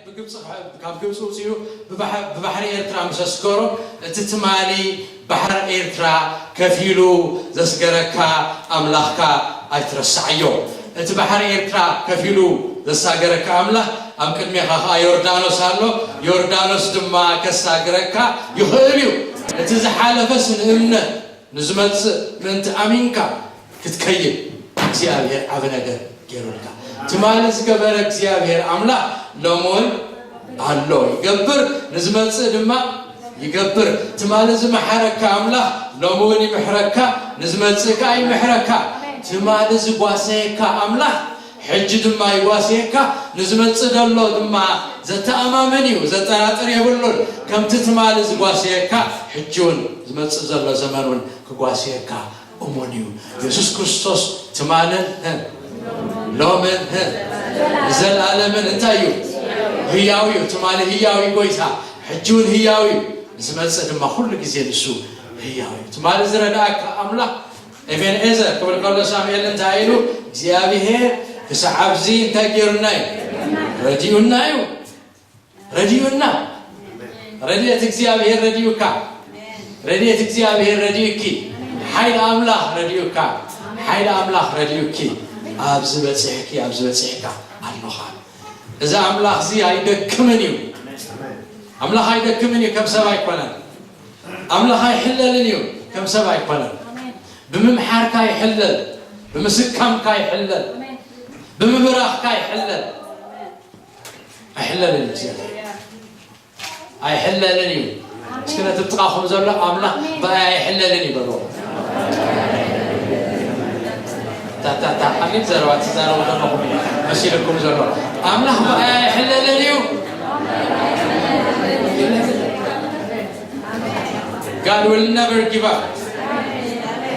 ብግብፂ ካብ ግብፂ ውፅኡ ብባሕሪ ኤርትራ ምስ ኣስገሮ እቲ ትማሊ ባሕሪ ኤርትራ ከፊሉ ዘስገረካ ኣምላኽካ ኣይትረስዓዮ። እቲ ባሕሪ ኤርትራ ከፊሉ ዘሳገረካ ኣምላኽ ኣብ ቅድሜኻ ኸዓ ዮርዳኖስ ኣሎ። ዮርዳኖስ ድማ ከሳግረካ ይኽእል እዩ። እቲ ዝሓለፈስ ንእምነት ንዝመጽእ ምእንቲ ኣሚንካ ክትከይድ እግዚኣብሔር ዓቢ ነገር ገይሩልካ። ትማሊ ዝገበረ እግዚኣብሔር ኣምላኽ ሎሚ እውን ኣሎ ይገብር፣ ንዝመጽእ ድማ ይገብር። ትማሊ ዝመሓረካ ኣምላኽ ሎሚ እውን ይምሕረካ፣ ንዝመጽእ ከኣ ይምሕረካ። ትማሊ ዝጓሰየካ ኣምላኽ ሕጂ ድማ ይጓስየካ፣ ንዝመጽእ ዘሎ ድማ ዘተኣማምን እዩ፣ ዘጠራጥር የብሉን። ከምቲ ትማሊ ዝጓስየካ ሕጂ እውን ዝመጽእ ዘሎ ዘመን እውን ክጓስየካ እሙን እዩ። የሱስ ክርስቶስ ትማልን ሎምን ንዘለኣለምን እንታይ እዩ? ህያው እዩ። ትማሊ ህያው እዩ ጎይታ፣ ሕጂ እውን ህያው እዩ። ንዝመጽእ ድማ ኩሉ ግዜ ንሱ ህያው እዩ። ትማሊ ዝረዳእካ ኣምላኽ ኤቤንኤዘር ክብል ከሎ ሳሙኤል እንታይ ኢሉ? እግዚኣብሔር ክሳዕ ኣብዚ እንታይ ገይሩና እዩ? ረዲኡና እዩ። ረዲኡና። ረድኤት እግዚኣብሔር ረዲኡካ። ረድኤት እግዚኣብሔር ረዲኡኪ። ሓይሊ ኣምላኽ ረዲኡካ። ሓይሊ ኣምላኽ ረዲኡኪ። ኣብዚ በጺሕኪ፣ ኣብዚ በጺሕካ ኣለኻ። እዚ ኣምላኽ እዚ ኣይደክምን እዩ። ኣምላኽ ኣይደክምን እዩ፣ ከም ሰብ ኣይኮነን። ኣምላኽ ኣይሕለልን እዩ፣ ከም ሰብ ኣይኮነን። ብምምሓርካ ይሕለል፣ ብምስካምካ ይሕለል፣ ብምብራኽካ ይሕለል። ኣይሕለልን እዩ እግዚኣብሔር። ኣይሕለልን እዩ። እስኪ ነቲ ብጥቓኹም ዘሎ ኣምላኽ ብኣይ ኣይሕለልን እዩ በልዎ። ታታታ ኣሚን ዘረባ ትዛረቡ ዘለኹም እዩ መሲልኩም ዘሎ። ኣምላኽ ብኣይ ኣይሕለልን እዩ። God will never give up.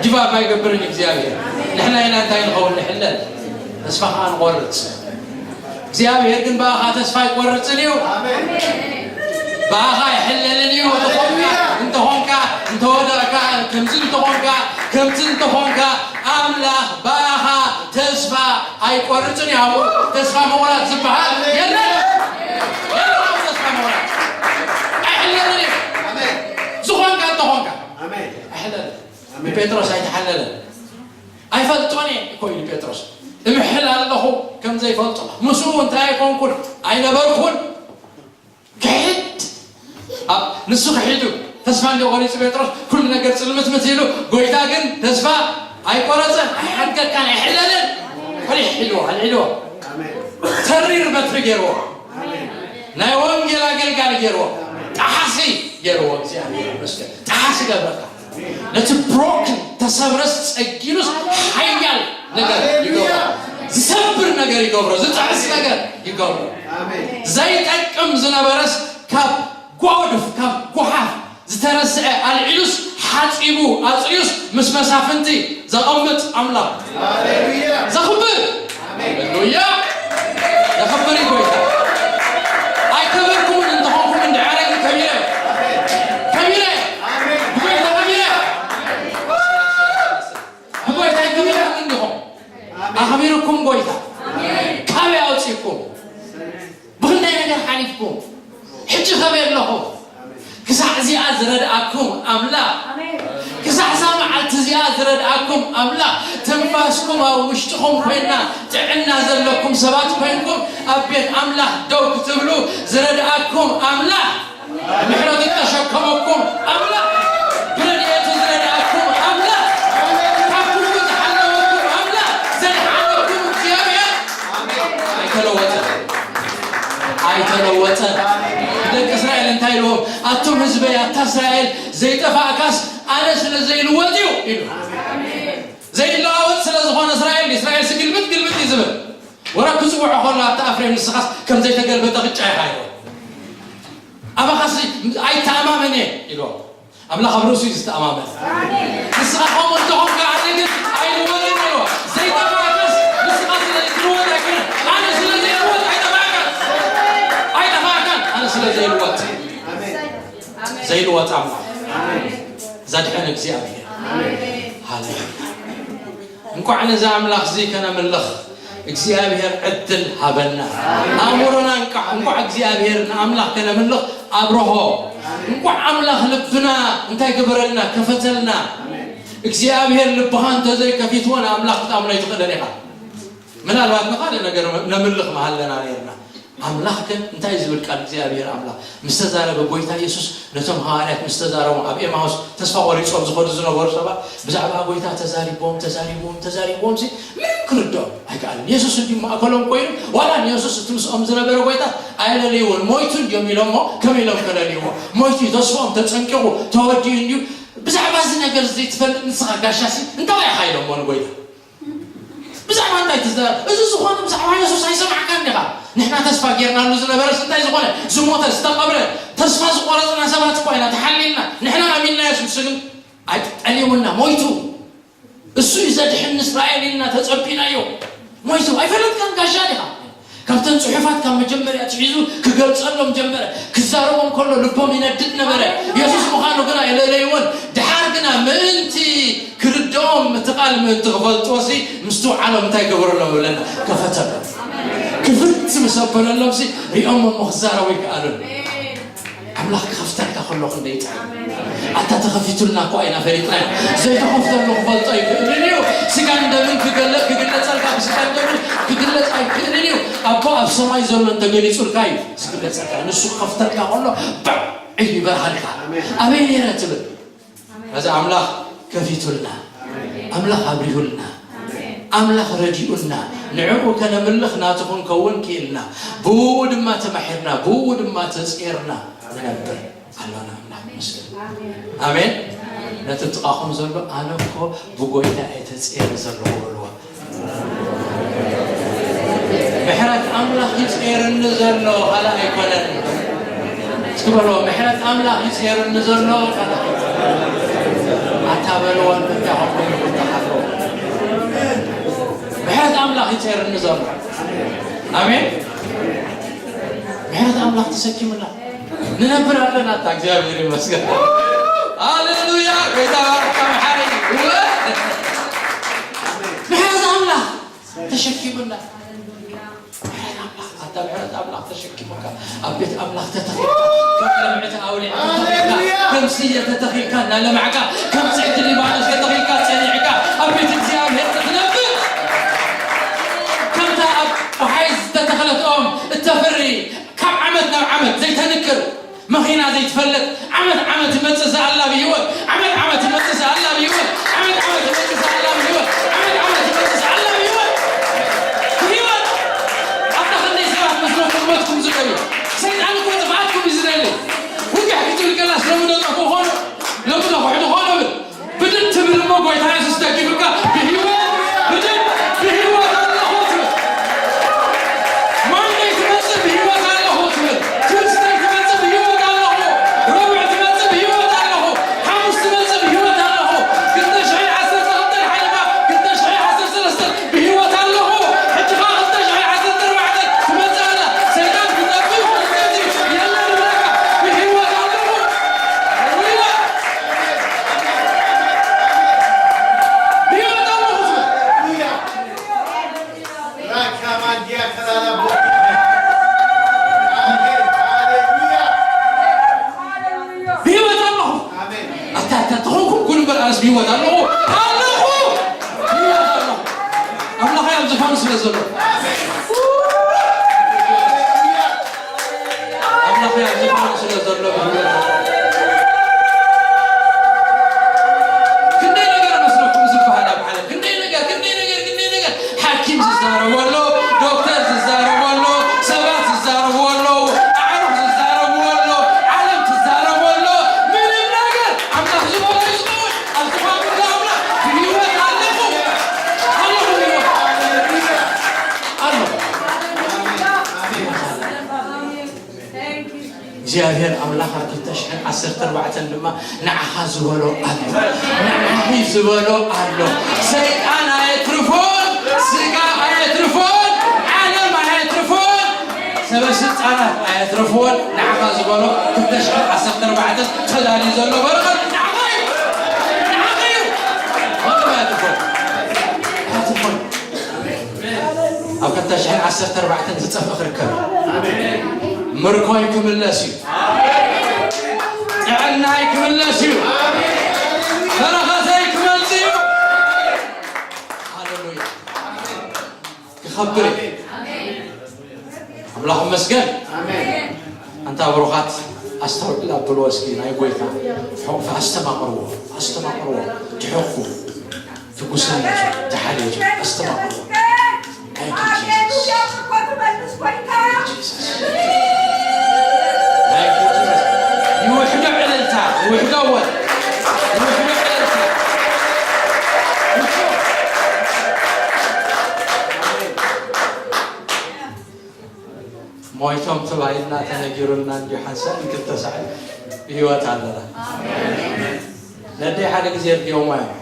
Give up ኣይገብርን እዩ እግዚኣብሔር። ንሕና ኢና እንታይ ንኸውን? ንሕለል፣ ተስፋ ኸዓ ንቖርጽ። እግዚኣብሔር ግን ብኣኻ ተስፋ ኣይቆርጽን እዩ። ብኣኻ ኣይሕለልን እዩ። ዝኾንካ እንተኾንካ፣ እንተወደቕካ፣ ከምዚ እንተኾንካ፣ ከምዚ እንተኾንካ፣ ኣምላኽ ብኣኻ ተስፋ ኣይቆርጽን እዩ። ኣብኡ ተስፋ ምቑራጽ ዝበሃል የለን። የለን ተስፋ ምቑራጽ። ኣይሕለልን እዩ። ዝኾንካ እንተኾንካ። ኣይሕለልን። ንጴጥሮስ ኣይተሓለለን። ኣይፈልጦን እየ እኮ ኢሉ ጴጥሮስ። እምሕል ኣለኹ ከም ዘይፈልጦ። ምስኡ እንታይ ኣይኮንኩን፣ ኣይነበርኩን። ክሕድ። ኣብ ንሱ ክሒዱ ተስፋ እንደ ቆሪጹ ጴጥሮስ ኩሉ ነገር ጽልምትምት ኢሉ፣ ጎይታ ግን ተስፋ ኣይቆረጸን፣ ኣይሓድገካን፣ ኣይሕለልን። ሕልሕ ኢልዎ፣ ኣልዒልዎ። ተሪር በትሪ ገይርዎ። ናይ ወንጌል ኣገልጋሊ ገይርዎ። ጠሓሲ ገይርዎ። እግዚኣብሔር ይመስገን። ጠሓሲ ገብረካ። ነቲ ብሮክን ተሰብረስ ጸጊኑስ ሓያል ነገር ይገብሮ። ሃሌሉያ። ዝሰብር ነገር ይገብሮ። ዝጥሕስ ነገር ይገብሮ። ኣሜን። ዘይጠቅም ዝነበረስ ካብ ጓድፍ፣ ካብ ጓሓፍ ዝተረስዐ ኣልዒሉስ ሓጺቡ ኣጽርዩስ ምስ መሳፍንቲ ዘቐምጥ ኣምላኽ። ሃሌሉያ። ዘኽብር። ኣሜን። ሃሌሉያ። ዘኽብር እዩ ጎይታ። ኣይከበርኩምን እንተኾንኩም እንድዒ ኣነ ግን ከቢረ። ከቢረ። ኣሜን። ብጎይታ ከቢረ። ብጎይታ ኣይከበርኩምን እንዲኹም። ኣሜን። ኣኽቢርኩም ጎይታ። ኣሜን። ካበይ ኣውጺእኩም? ብኽንደይ ነገር ሓሊፍኩም። ሕጂ ከበይ ኣለኹም? ክሳዕ እዚኣ ዝረድኣኩም ኣምላኽ፣ ኣሜን። ክሳዕ እዛ መዓልቲ እዚኣ ዝረድኣኩም ኣምላኽ፣ ትንፋስኩም ኣብ ውሽጥኹም ኮይና፣ ጥዕና ዘለኩም ሰባት ኮይንኩም፣ ኣብ ቤት ኣምላኽ ደው ክትብሉ ዝረድኣኩም ኣምላኽ፣ ምሕረቱ ዝተሸከመኩም ኣምላኽ፣ ብረድኤቱ ዝረድኣኩም ኣምላኽ፣ ካብ ኩሉ ዝሓለወኩም ኣምላኽ፣ ዘድሓነኩም እግዚኣብሔር ኣይተለወጠን። ኣይተለወጠን። ንደቂ እስራኤል እንታይ ኢልዎም? ኣቱም ህዝበይ፣ ኣታ እስራኤል፣ ዘይጠፋእካስ ኣነ ስለ ዘይልወጥ እዩ ኢሉ። ዘይለዋወጥ ስለ ዝኾነ እስራኤል፣ እስራኤል ስግልብጥ ግልብጥ እዩ ዝብል። ወረ ክጽውዖ ከሎ ኣብቲ ኣፍሬም ንስኻስ ከም ዘይተገልበጠ ቅጫ ኢኻ ኢልዎ። ኣባኻሲ ኣይተኣማመን እየ ኢልዎ። ኣምላኽ ኣብ ርእሱ እዩ ዝተኣማመን። ንስኻ ከምኡ እንተኾንካ ኣነ ግን ኣይልወጥን ኢልዎ። ዘይጠፋእካስ ንስኻ ስለ ትልወጥ ኣይኮነን። ኣነ ስለ ዘይልወጥ ኣይጠፋእካን። ኣይጠፋእካን። ኣነ ስለ ዘይልወጥ። ዘይልወጥ ኣምላኽ። ዘድሕን እግዚኣብሔር። ሃሌሉያ። እንኳዕ ነዚ ኣምላኽ እዚ ከነምልኽ እግዚኣብሔር ዕድል ሃበና። ኣእምሮና እንቃዕ፣ እንኳዕ እግዚኣብሔር ንኣምላኽ ከነምልኽ ኣብርሆ። እንኳዕ ኣምላኽ ልብና እንታይ ገበረልና? ከፈተልና። እግዚኣብሔር ልብኻ እንተዘይከፊትዎ ንኣምላኽ ክትኣምኖ ኣይትኽእልን ኢኻ። ምናልባት ንኻልእ ነገር ነምልኽ ምሃለና ነርና። ኣምላኽ ግን እንታይ ዝብል ቃል እግዚኣብሔር ኣምላኽ ምስ ተዛረበ፣ ጎይታ የሱስ ነቶም ሃዋርያት ምስ ተዛረቦም፣ ኣብ ኤማውስ ተስፋ ቆሪጾም ዝኸዱ ዝነበሩ ሰባት ብዛዕባ ጎይታ ተዛሪቦም ተዛሪቦም ተዛሪቦም ሲ ምንም ክርድኦም ኣይከኣልን። የሱስ እንዲ ማእከሎም ኮይኑ፣ ዋላ ንየሱስ እቲ ምስኦም ዝነበረ ጎይታ ኣይለልይዎን። ሞይቱ እንዲዮም ኢሎሞ፣ ከመይ ኢሎም ከለልይዎ? ሞይቱ እዩ፣ ተስፋኦም ተጸንቂቑ ተወዲኡ እንዲዩ። ብዛዕባ እዚ ነገር እዚ ትፈልጥ ንስኻ ጋሻ ሲ እንታይ ኢኻ ኢሎሞ ንጎይታ? ብዛዕባ እንታይ ትዛረብ? እዚ ዝኾነ ብዛዕባ የሱስ ኣይሰማዕካን ዲኻ? ንሕና ተስፋ ጌርናሉ ዝነበረስ እንታይ ዝኾነ? ዝሞተ ዝተቐብረ፣ ተስፋ ዝቆረጽና ሰባት እኳ ኢና ተሓሊልና። ንሕና ኣሚንና የሱስ ግን ኣይጠሊሙና፣ ሞይቱ። እሱ እዩ ዘድሕን ንእስራኤል ኢልና ተጸቢናዮ። ሞይቱ። ኣይፈለጥካን ጋሻ ዲኻ? ካብተን ጽሑፋት ካብ መጀመርያ ትሒዙ ክገልጸሎም ጀመረ። ክዛረቦም ከሎ ልቦም ይነድድ ነበረ። የሱስ ምዃኑ ግና የለለይዎን። ድሓር ግና ምእንቲ ክርድኦም፣ እቲ ቃል ምእንቲ ክፈልጥዎ ሲ ምስትውዓሎም እንታይ ገበረሎም ብለና? ከፈተሎም። ክፍት ምስ ኣበለሎም ሲ ሪኦም እሞ ክዛረቡ ይከኣሉን። ኣምላኽ ክኸፍተልካ ከሎ ክንደይ ይጥዕም። ኣታ ተኸፊቱልና እኳ ኢና ፈሊጥናዮ። ዘይተኸፍተሉ ክፈልጦ ኣይክእልን እዩ። ስጋን ደምን ክገለ-፣ ክግለጸልካ ብስጋን ደምን ክግለጽ ኣይክእልን እዩ። ኣቦ ኣብ ሰማይ ዘሎ እንተገሊጹልካ እዩ ዝግለጸልካ። ንሱ ክኸፍተልካ ከሎ ባዕ እዩ ይበርሃልካ። ኣበይ ነይረ ትብል? ነዚ ኣምላኽ ከፊቱልና፣ ኣምላኽ ኣብሪሁልና፣ ኣምላኽ ረዲኡና፣ ንዕኡ ከነምልኽ ናቱ ክንከውን ክኢልና፣ ብኡ ድማ ተማሒርና፣ ብኡ ድማ ተጼርና ንነብር ኣሎና። ኣምላኽ ይመስገን። ኣሜን። ነቲ ጥቓኹም ዘሎ፣ ኣነ እኮ ብጎይታ እየ ተጼረ ዘለኹ በልዎ። ምሕረት ኣምላኽ ይጼርኒ ዘሎ ካልእ ኣይኮነን። እስኪ በሎ፣ ምሕረት ኣምላኽ ይጼርኒ ዘሎ ካልእ ኣይኮነን። ኣታ በልዎ፣ እንታይ ኾንኩም ይኹን ተሓፍሩ። ምሕረት ኣምላኽ ይጼርኒ ዘሎ። ኣሜን። ምሕረት ኣምላኽ ተሰኪምና ንነብር ኣለና። ኣታ እግዚኣብሔር ይመስገን። ሃሌሉያ። ጎይታ ባርካ መሓሪ። ምሕረት ኣምላኽ ተሸኪሙና። ምሕረት ኣምላኽ፣ ኣታ ምሕረት ኣምላኽ ተሸኪሙካ ኣብ ቤት ኣምላኽ ተተኺልካ፣ ከም ለምዕቲ ኣውሊዕ ተተኺልካ፣ ሃሌሉያ። ከም ስየ ተተኺልካ እናለማዕካ፣ ከም ጽሕዲ ሊባኖስ ተተኺልካ ጸኒዕካ፣ ኣብ ቤት እግዚኣብሔር ክትነብር፣ ከምታ ኣብ ወሓይዝ ዝተተኽለት ኦም እተፍሪ፣ ካብ ዓመት ናብ ዓመት ዘይተንክር፣ መኺና ዘይትፈልጥ፣ ዓመት ዓመት ይመጽእ ዘኣላ ብህይወት፣ ዓመት ዓመት ይመጽእ ዘኣላ ብህይወት፣ ዓመት ዓመት ይመጽእ ዘኣላ ብህይወት፣ ዓመት ዓመት ይመጽእ ዘኣላ ብህይወት። ብህይወት ኣብታ ክንደይ ሰባት መስለኩም ሞትኩም ዝደልዩ? ሰይጣን እኮ ጥፍኣትኩም እዩ ዝደሊ። ውግሕ ክትብል ከላ ስለምዶ ጠፍኡ ኾኑ፣ ለምዶ ኩሕዲ ኾኑ ብል። ብድድ ትብል እሞ ጎይታ የሱስ ደጊፉካ ብህይወት፣ ብድድ ብህይወት ኣለኹ ትብል። ማንደይ ትመጽእ ብህይወት ኣለኹ ትብል። ትውስታይ ትመጽእ ብህይወት ኣለኹ። ረቡዕ ትመጽእ ብህይወት ኣለኹ። ሓሙስ ትመጽእ ብህይወት ኣለኹ። ክልተ ሽሕን ዓሰርተ ክልተን ሓሊፋ ክልተ ሽሕን ዓሰርተ ሰለስተን ብህይወት ኣለኹ። ሕጂ ኸኣ ክልተ ሽሕን ዓሰርተ ኣርባዕተን ትመጽእ ኣላ። ሰይጣን ክጠፍእ ክልተ የለን ይብለካ። ብህይወት ኣለኹ። ሃሌሉያ። ብህይወት ኣለኹ። ራካማንዲያ ከላላ ቦ-፣ ሃሌሉያ። ብህይወት ኣለኹ። ኣሜን። ኣታ፣ ኣታ፣ ተኾንኩም ኩሉ እምበር ኣነስ ብህይወት ኣለኹ። ኣለኹ። ብህይወት ኣለኹ። ኣምላኸይ ኣብ ዝፋኑ ስለ ዘሎ። ኣምላኸይ ኣብ ዝፋኑ ስለ ዘሎ ብህይወት ኣለኹ። ክንደይ ነገር መስለኩም ዝበሃል ኣብ ዓለም። ክንደይ ነገር፣ ክንደይ ነገር፣ ክንደይ ነገር። ሓኪም ዝዛረቦ ኣሎ፣ ዶክተር ዝዛረቦ ኣሎ፣ ሰባት ዝዛረብዎ ኣለዉ፣ ኣዕሩኽ ዝዛረብዎ ኣሎ፣ ዓለም ትዛረቦ ኣሎ። ምንም ነገር ኣምላኽ ዝበሎ እዩ ዝኸውን። ኣብ ዝፋኑ ኣምላኽ ብህይወት ኣለኹ። ኣለኹ ብህይወት። ኣለኹ። እግዚኣብሔር ኣምላኽ ኣብ ክልተ ሽሕን ዓሰርተ ኣርባዕተን ድማ ንዓኻ ዝበሎ ኣሎ፣ ንዓኺ ዝበሎ ኣሎ። ሰይጣን ኣየትርፎን፣ ስጋ ኣየትርፎን፣ ዓለም ኣየትርፎን፣ ሰበ ስልጣናት ኣየትርፍዎን። ንዓኻ ዝበሎ ክልተ ሽሕን ዓሰርተ ኣርባዕተን ተዳልዩ ዘሎ በረኸት ንዓኻ እዩ፣ ንዓኻ እዩ። ማንም ኣየትርፎን፣ ኣየትርፎን። ኣብ ክልተ ሽሕን ዓሰርተ ኣርባዕተን ዝጠፍእ ክርከብ። ምርኮይ ክምለስ እዩ። ጥዕናይ ክምለስ እዩ። በረኸተይ ክመጽእ እዩ። ሃሌሉያ። ክኸብር እዩ። ኣምላኽ ይመስገን። ኣንታ ብሩኻት፣ ኣስተውዕል ኣብልዎ እስኪ ናይ ጎይታ ሕቑፊ ኣስተማቕርዎ፣ ኣስተማቕርዎ። ትሕቑፉ፣ ትጉስነቱ፣ ተሓልየቱ ኣስተማቕርዎ። Thank you, Jesus. ይውሕዶ ዕልልታ፣ ይውሕዶ እወን፣ ይውሕዶ ዕልልታ። ሞይቶም ተባሂልና ተነጊሩና እንዲዩ ሓንሳብ ክልተ ሳዕ ብህይወት ኣለና። ነደይ ሓደ ግዜ እርድዮማ እዮም።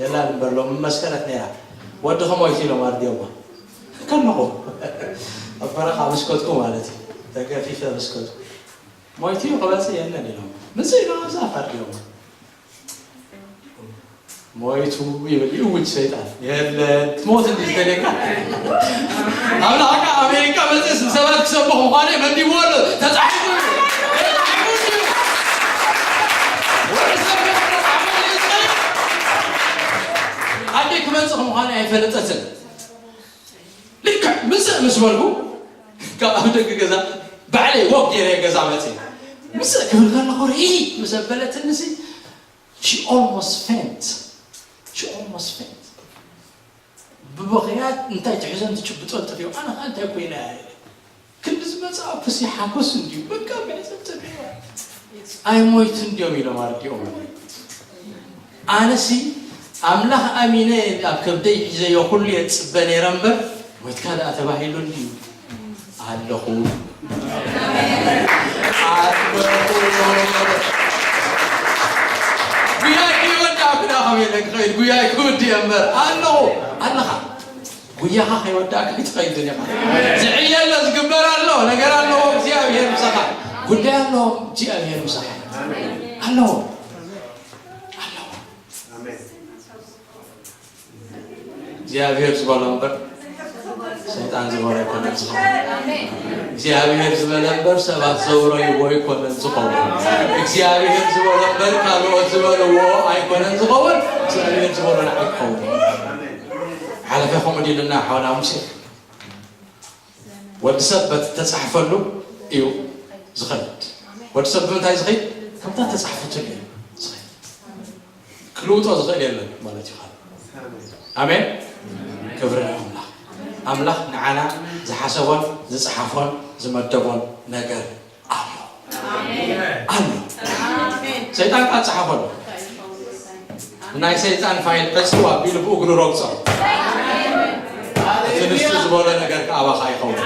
የላን እምበር ሎም መስከረት ነይራ። ወድኺ ሞይቱ ኢሎም ኣርድዮማ። ከለኹ ኣብ በረኻ መስኮትኩ ማለት እዩ። ተገፊፈ መስኮትኩ። ሞይቱ እዩ ክበጽእ የለን ኢሎም። ምጽእ ኢሎም ኣብዛ ኣርድዮማ። ሞይቱ ይብል ይእውጅ ሰይጣን። የለን፣ ትሞት እንዲ ተደካ። ኣብ ላዕካ ኣሜሪካ መጽስ ንሰባት ክሰብኽ ምዃኑ መዲብዎ ኣሎ። ተጻሒፉ እዩ። ተጻሒፉ እዩ። ወዲ ሰብ ክመጽእ ምዃኑ ኣይፈለጠትን። ልክዕ ምጽእ ምስ በልኩ፣ ካብ ኣብ ደገ ገዛ ባዕለይ ወክ ገይረ ገዛ መጽእ። ምጽእ ክብል ከለኹ ርኢ ምስ ኣበለትንሲ፣ she almost faint. She almost faint. ብብኽያት እንታይ ትሕዞን ትጭብጦን ጠፊኡ። ኣነ ኸኣ እንታይ ኮይነ እየ? ክንዲ ዝመጽእ ኣኩሲ ሓጎስ እንድዩ። በቃ ብዕዘብ ጸቢቑ። ኣይሞይቱ እንድዮም ኢሎም ኣርዲኦም። ኣነሲ ኣምላኽ ኣሚነ ኣብ ከብደይ ሒዘዮ ኩሉ እየ ዝጽበ ነይረ እምበር፣ ሞይትካ ደኣ ተባሂሉ እንድዩ። ኣለኹ። ኣለኹ። ጉያይ ከይወዳእኩ ደኣ ከመይ ኢለ ክኸይድ? ጉያይ ክውድእ እምበር። ኣለኹ። ኣለኻ። ጉያኻ ከይወዳእካ ኣይትኸይድን ኢኻ። ዝዕየ ኣሎ፣ ዝግበር ኣሎ፣ ነገር ኣለዎ፣ እግዚኣብሄር ምሳኻ። ጉዳይ ኣለዎ፣ እግዚኣብሄር ምሳኻ። ኣለዎ። ኣለዎ። እግዚኣብሔር ዝበሎ እምበር ሰይጣን ዝበሎ ኣይኮነን ዝኸውን። እግዚኣብሔር ዝበለ እምበር ሰባት ዘውረይዎ ኣይኮነን ዝኸውን። እግዚኣብሔር ዝበሎ እምበር ካልኦት ዝበልዎ ኣይኮነን ዝኸውን። እግዚኣብሔር ዝበሎ ንዓይ ክኸውን። ሓለፈ ከምኡ ድልና ሓውና ሙሴ። ወዲ ሰብ በቲ ተጻሕፈሉ እዩ ዝኸይድ። ወዲ ሰብ ብምንታይ ዝኸይድ? ከምታ ተጻሕፈትሉ እዩ ዝኸይድ። ክልውጦ ዝኽእል የለን ማለት እዩ። ኣሜን። ክብሪ ንኣምላኽ። ኣምላኽ ንዓና ዝሓሰቦን ዝጸሓፎን ዝመደቦን ነገር ኣሎ። ኣሎ። ሰይጣን ቃል ጸሓፈሉ። ናይ ሰይጣን ፋይል ዕጽዋ ቢሉ ብእግሩ ረግጾ። እቲ ንሱ ዝበሎ ነገር ከኣ ኣባኻ ይኸውን።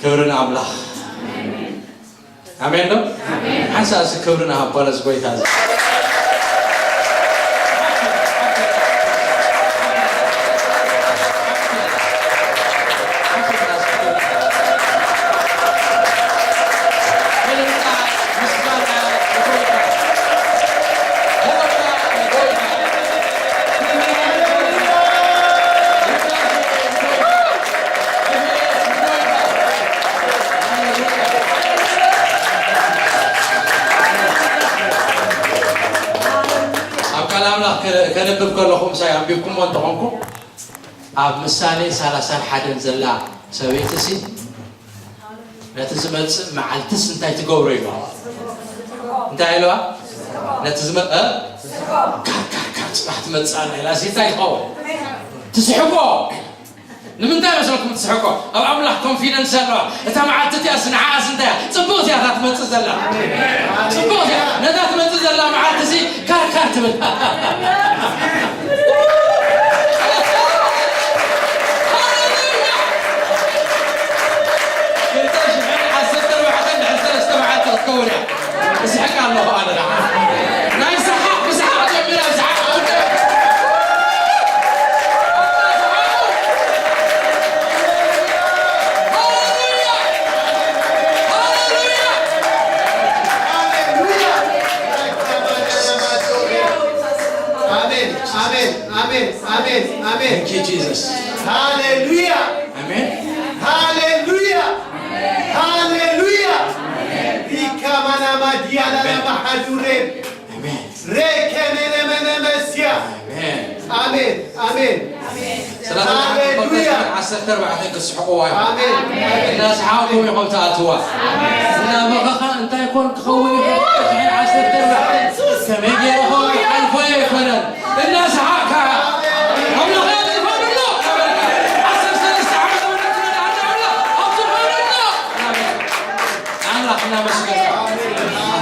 ክብሪ ንኣምላኽ። ኣሜን ዶ? ሓንሳእ እስኪ ክብሪ ንሃቦ ነዚ ጎይታ እዚ። ኣብ ቃል ኣምላኽ ከ-፣ ከነብብ ከለኹ ምሳይ ኣንቢብኩሞ እንተኾንኩም፣ ኣብ ምሳሌ ሰላሳን ሓደን ዘላ ሰበይቲ ሲ ነቲ ዝመጽእ መዓልትስ እንታይ ትገብሮ ኢልዋ? እንታይ ኢልዋ? ነቲ ዝመ-፣ እ? ካር፣ ካር፣ ካር፣ ጽባሕ ትመጽእ ኣላ ኢላ ሲ እንታይ ትኸውን? ትስሕቆ። ንምንታይ መሰልኩም ትስሕቆ? ኣብ ኣምላኽ ኮንፊደንስ ኣለዋ። እታ መዓልቲ እቲኣስ ንዓኣስ እንታይ እያ? ጽብቕቲ እያ እታ ትመጽእ ዘላ። ጽብቕቲ እያ። ነታ ትመጽእ ዘላ መዓልቲ ሲ ካር፣ ካር ትብል። ሃሌሉያ! ክልተ ሽሕን ዓሰርተ ኣርባዕተን ድሕሪ ሰለስተ መዓልቲ ክትከውን እያ። እስሕቅ ኣለኹ ኣነ ደኣ። ናይ ሰሓቕ፣ ብሰሓቕ ጀሚረ፣ ብሰሓቕ ጀሚረ። ሃሌሉያ! ሃሌሉያ! ኣሜን፣ ኣሜን፣ ኣሜን፣ ኣሜን፣ ኣሜን። Thank you, Jesus. ሃሌሉያ! ኣሜን። ሃሌሉያ! ለመሓዱሬ ኣሜን። ሬከነ ለመነ መስያ። ኣሜን። ኣሜን። ኣሜን። ስለዚ ሃሌሉያ። ዓሰርተ ኣርባዕተ ክስሕቕዋ እዮም። ኣሜን። እናሰሓቕኩም ኢኹም ትኣትዋ። እናበኸኻ እንታይ ኮን ክኸውን ይኽእል? ዓሰርተ ኣርባዕተ ከመይ ገይረ ኸውን ይሓልፎ ኣይኮነን። እናሰሓቕካ ኣምላኽ ይፈርዶ። ዓሰርተ ሰለስተ ዓመት ወለድ ትረዳ ኣላ። ኣብቲ ፈርዶ። ኣምላኽ እናመስገን።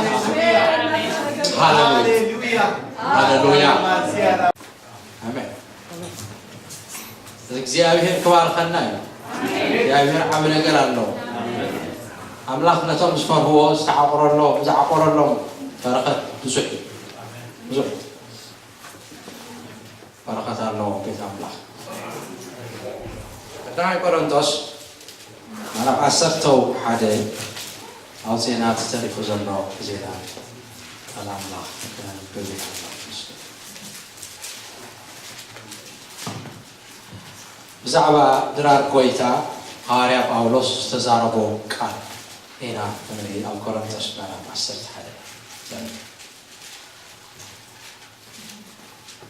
ሃሌሉያ። ሃሌሉያ። ሃሌሉያ። ኣሜን። እግዚኣብሔር ክባርኸና እዩ። እግዚኣብሔር ዓቢ ነገር ኣለዎ። ኣምላኽ ነቶም ዝፈርህዎ ዝተዓቑረሎም፣ ዝዓቆረሎም በረኸት ብዙሕ እዩ። ብዙሕ በረኸት ኣለዎ ቤት ኣምላኽ። ቀዳማይ ቆሮንቶስ ምዕራፍ ዓሰርተ ሓደ ኣውፅእና እቲ ተሪፉ ዘሎ ግዜና ቃል ኣምላኽ ከነንብብ ኢና። ብዛዕባ ድራር ጎይታ ሃዋርያ ጳውሎስ ዝተዛረቦ ቃል ኢና ንርኢ ኣብ ቆሮንቶስ ምዕራፍ ዓሰርተ ሓደ።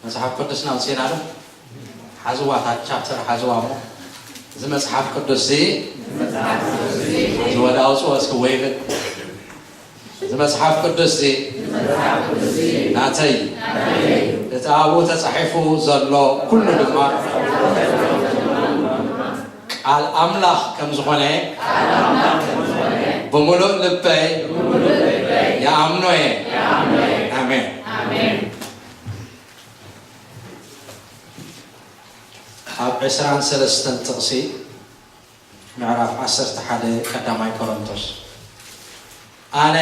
መጽሓፍ ቅዱስና ኣውጺእና ዶ? ሓዝዋ፣ እታ ቻፕተር ሓዝዋ እሞ፣ እዚ መጽሓፍ ቅዱስ እዚ፣ እዚ ወደ ኣውጽኦ እስኪ ወይብል። እዚ መጽሓፍ ቅዱስ እዚ ናተይ፣ እቲ ኣብኡ ተጻሒፉ ዘሎ ኩሉ ድማ ቃል ኣምላኽ ከም ዝኾነ ብምሉእ ልበይ ይኣምኖ እየ። ኣሜን። ኣብ ዕስራን ሰለስተን ጥቕሲ ምዕራፍ ዓሰርተ ሓደ ቀዳማይ ቆሮንቶስ፣ ኣነ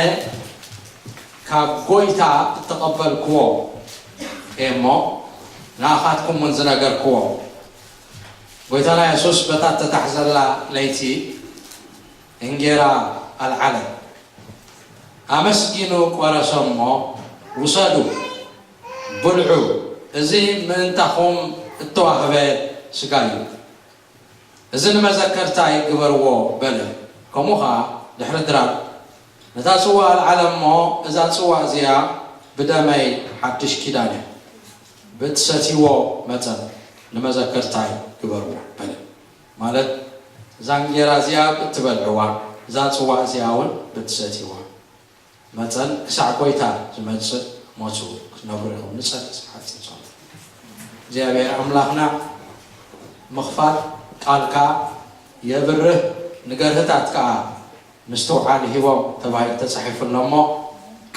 ካብ ጐይታ እተቐበልክዎ እየ እሞ፣ ንኣኻትኩም እውን ዝነገርክዎ፣ ጐይታና የሱስ በታ እተታሕዘላ ለይቲ እንጌራ ኣልዓለ፣ ኣመስጊኑ ቈረሰ እሞ፣ ውሰዱ፣ ብልዑ፣ እዚ ምእንታኹም እተዋህበ ሥጋይ እዩ። እዚ ንመዘከርታይ ግበርዎ በለ። ከምኡ ኸኣ ድሕሪ ድራር ነታ ጽዋ ኣልዓለ እሞ፣ እዛ ጽዋ እዚኣ ብደመይ ሓድሽ ኪዳን እያ። ብእትሰትይዎ መጠን ንመዘከርታይ ግበርዎ በለ። ማለት እዛ እንጌራ እዚኣ ብእትበልዕዋ፣ እዛ ጽዋ እዚኣ እውን ብእትሰትይዋ መጠን ክሳዕ ጐይታ ዝመጽእ ሞቱ ክትነብሩ ኢኹም። ንጸሊ ስሓት ጸሎት። እግዚኣብሔር ኣምላኽና ምኽፋት ቃልካ የብርህ፣ ንገርህታት ከኣ ምስትውዓል ሂቦም ተባሂሉ ተጻሒፉ ኣሎ እሞ፣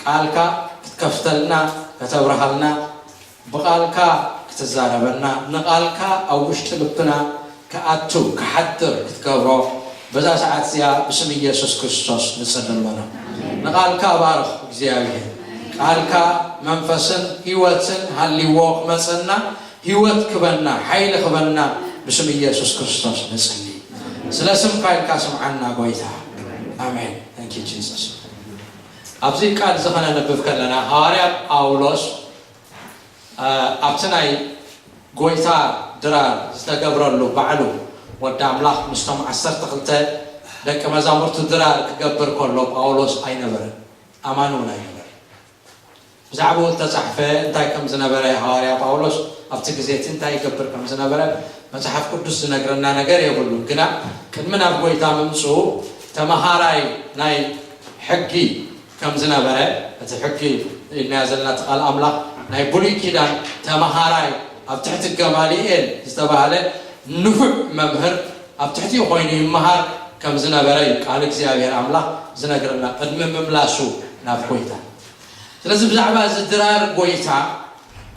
ቃልካ ክትከፍተልና፣ ከተብርሃልና፣ ብቓልካ ክትዛረበና፣ ንቓልካ ኣብ ውሽጢ ልብና ክኣቱ፣ ክሓድር ክትገብሮ፣ በዛ ሰዓት እዚኣ ብስም ኢየሱስ ክርስቶስ ንጽሊ ኣለና። ንቓልካ ባርኽ እግዚኣብሔር። ቃልካ መንፈስን ህይወትን ሃልይዎ ክመጸና፣ ህይወት ክበና፣ ሓይሊ ክበና ብስም ኢየሱስ ክርስቶስ ንጽሊ። ስለ ስምካ ኢልካ ስምዓና ጐይታ። ኣሜን። Thank you Jesus። ኣብዚ ቃል እዚ ኸነንብብ ከለና ሃዋርያ ጳውሎስ፣ እ፣ ኣብቲ ናይ ጐይታ ድራር ዝተገብረሉ ባዕሉ ወዲ ኣምላኽ ምስቶም ዓሰርተ ክልተ ደቂ መዛሙርቱ ድራር ክገብር ከሎ ጳውሎስ ኣይነበረን፣ ኣማኒ እውን ኣይነበረን። ብዛዕባኡ እተጻሕፈ እንታይ ከም ዝነበረ ሃዋርያ ጳውሎስ ኣብቲ ግዜ እቲ እንታይ ይገብር ከም ዝነበረ መጽሓፍ ቅዱስ ዝነግረና ነገር የብሉን። ግና ቅድሚ ናብ ጐይታ ምምጽኡ ተመሃራይ ናይ ሕጊ ከም ዝነበረ፣ እቲ ሕጊ ኢልናዮ ዘለና እቲ ቃል ኣምላኽ ናይ ብሉይ ኪዳን ተመሃራይ ኣብ ትሕቲ ገማልኤል ዝተባህለ ንፉዕ መምህር ኣብ ትሕቲኡ ኮይኑ ይመሃር ከም ዝነበረ እዩ ቃል እግዚኣብሔር ኣምላኽ ዝነግረና ቅድሚ ምምላሱ ናብ ጐይታ። ስለዚ ብዛዕባ እዚ ድራር ጐይታ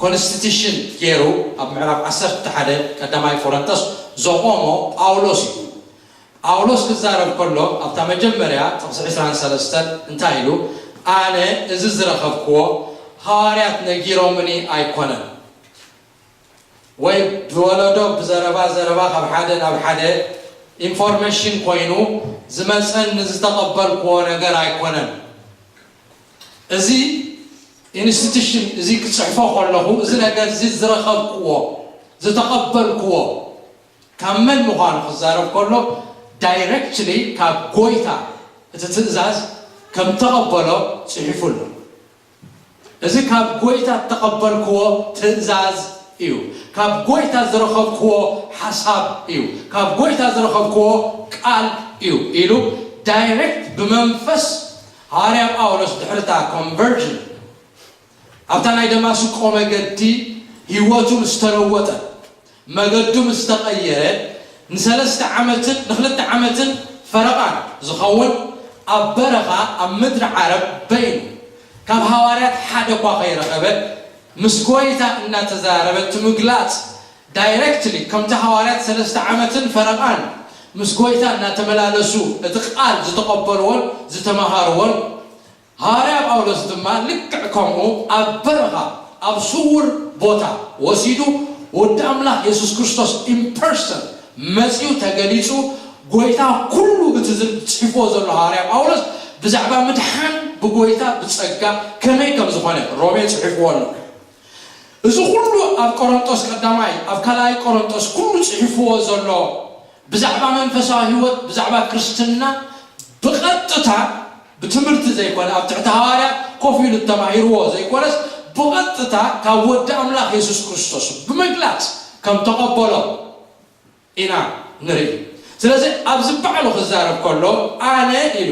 ኮንስቲቱሽን ገይሩ ኣብ ምዕራፍ ዓሰርተ ሓደ ቀዳማይ ቆሮንቶስ ዘቖሞ ጳውሎስ እዩ። ጳውሎስ ክዛረብ ከሎ ኣብታ መጀመርያ ጥቕሲ ዕስራን ሰለስተን እንታይ ኢሉ? ኣነ እዚ ዝረኸብክዎ ሃዋርያት ነጊሮምኒ ኣይኮነን፣ ወይ ብወለዶ ብዘረባ ዘረባ ካብ ሓደ ናብ ሓደ ኢንፎርሜሽን ኮይኑ ዝመጸኒ ዝተቐበልክዎ ነገር ኣይኮነን። እዚ ኢንስቲቱሽን እዚ ክጽሕፎ ከለኹ እዚ ነገር እዚ ዝረኸብክዎ፣ ዝተቐበልክዎ ካብ መን ምዃኑ ክዛረብ ከሎ ዳይሬክትሊ ካብ ጐይታ እቲ ትእዛዝ ከም ተቐበሎ ጽሒፉ ኣሎ። እዚ ካብ ጎይታ እተቐበልክዎ ትእዛዝ እዩ፣ ካብ ጎይታ ዝረኸብክዎ ሓሳብ እዩ፣ ካብ ጎይታ ዝረኸብክዎ ቃል እዩ ኢሉ ዳይሬክት ብመንፈስ ሃዋርያ ጳውሎስ ድሕርታ ኮንቨርዥን ኣብታ ናይ ደማስቆ መገዲ ህይወቱ ምስ ተለወጠ፣ መገዱ ምስ ተቐየረ፣ ንሰለስተ ዓመትን ንኽልተ ዓመትን ፈረቓን ዝኸውን ኣብ በረኻ ኣብ ምድሪ ዓረብ በይኑ፣ ካብ ሃዋርያት ሓደ እኳ ከይረኸበ፣ ምስ ጎይታ እናተዛረበ እቲ ምግላጽ ዳይሬክትሊ ከምቲ ሃዋርያት ሰለስተ ዓመትን ፈረቓን ምስ ጎይታ እናተመላለሱ እቲ ቃል ዝተቐበልዎን ዝተመሃርዎን፣ ሃዋርያ ጳውሎስ ድማ ልክዕ ከምኡ ኣብ በረኻ ኣብ ስውር ቦታ ወሲዱ ወዲ ኣምላኽ የሱስ ክርስቶስ ኢምፐርሰን መጺኡ ተገሊጹ። ጎይታ ኩሉ እቲ ዝጽሕፍዎ ዘሎ ሃዋርያ ጳውሎስ ብዛዕባ ምድሓን ብጎይታ ብጸጋ ከመይ ከም ዝኾነ ሮሜ ጽሒፍዎ ኣሎ። እዚ ኩሉ ኣብ ቆሮንጦስ ቀዳማይ ኣብ ካልኣይ ቆሮንጦስ ኩሉ ጽሒፍዎ ዘሎ ብዛዕባ መንፈሳዊ ህይወት ብዛዕባ ክርስትና ብቐጥታ ብትምህርቲ ዘይኮነ ኣብ ትሕቲ ሃዋርያ ኮፍ ኢሉ ተማሂርዎ ዘይኮነስ ብቐጥታ ካብ ወዲ ኣምላኽ የሱስ ክርስቶስ ብምግላጽ ከም ተቐበሎ ኢና ንርኢ። ስለዚ ኣብዚ ባዕሉ ክዛረብ ከሎ ኣነ ኢሉ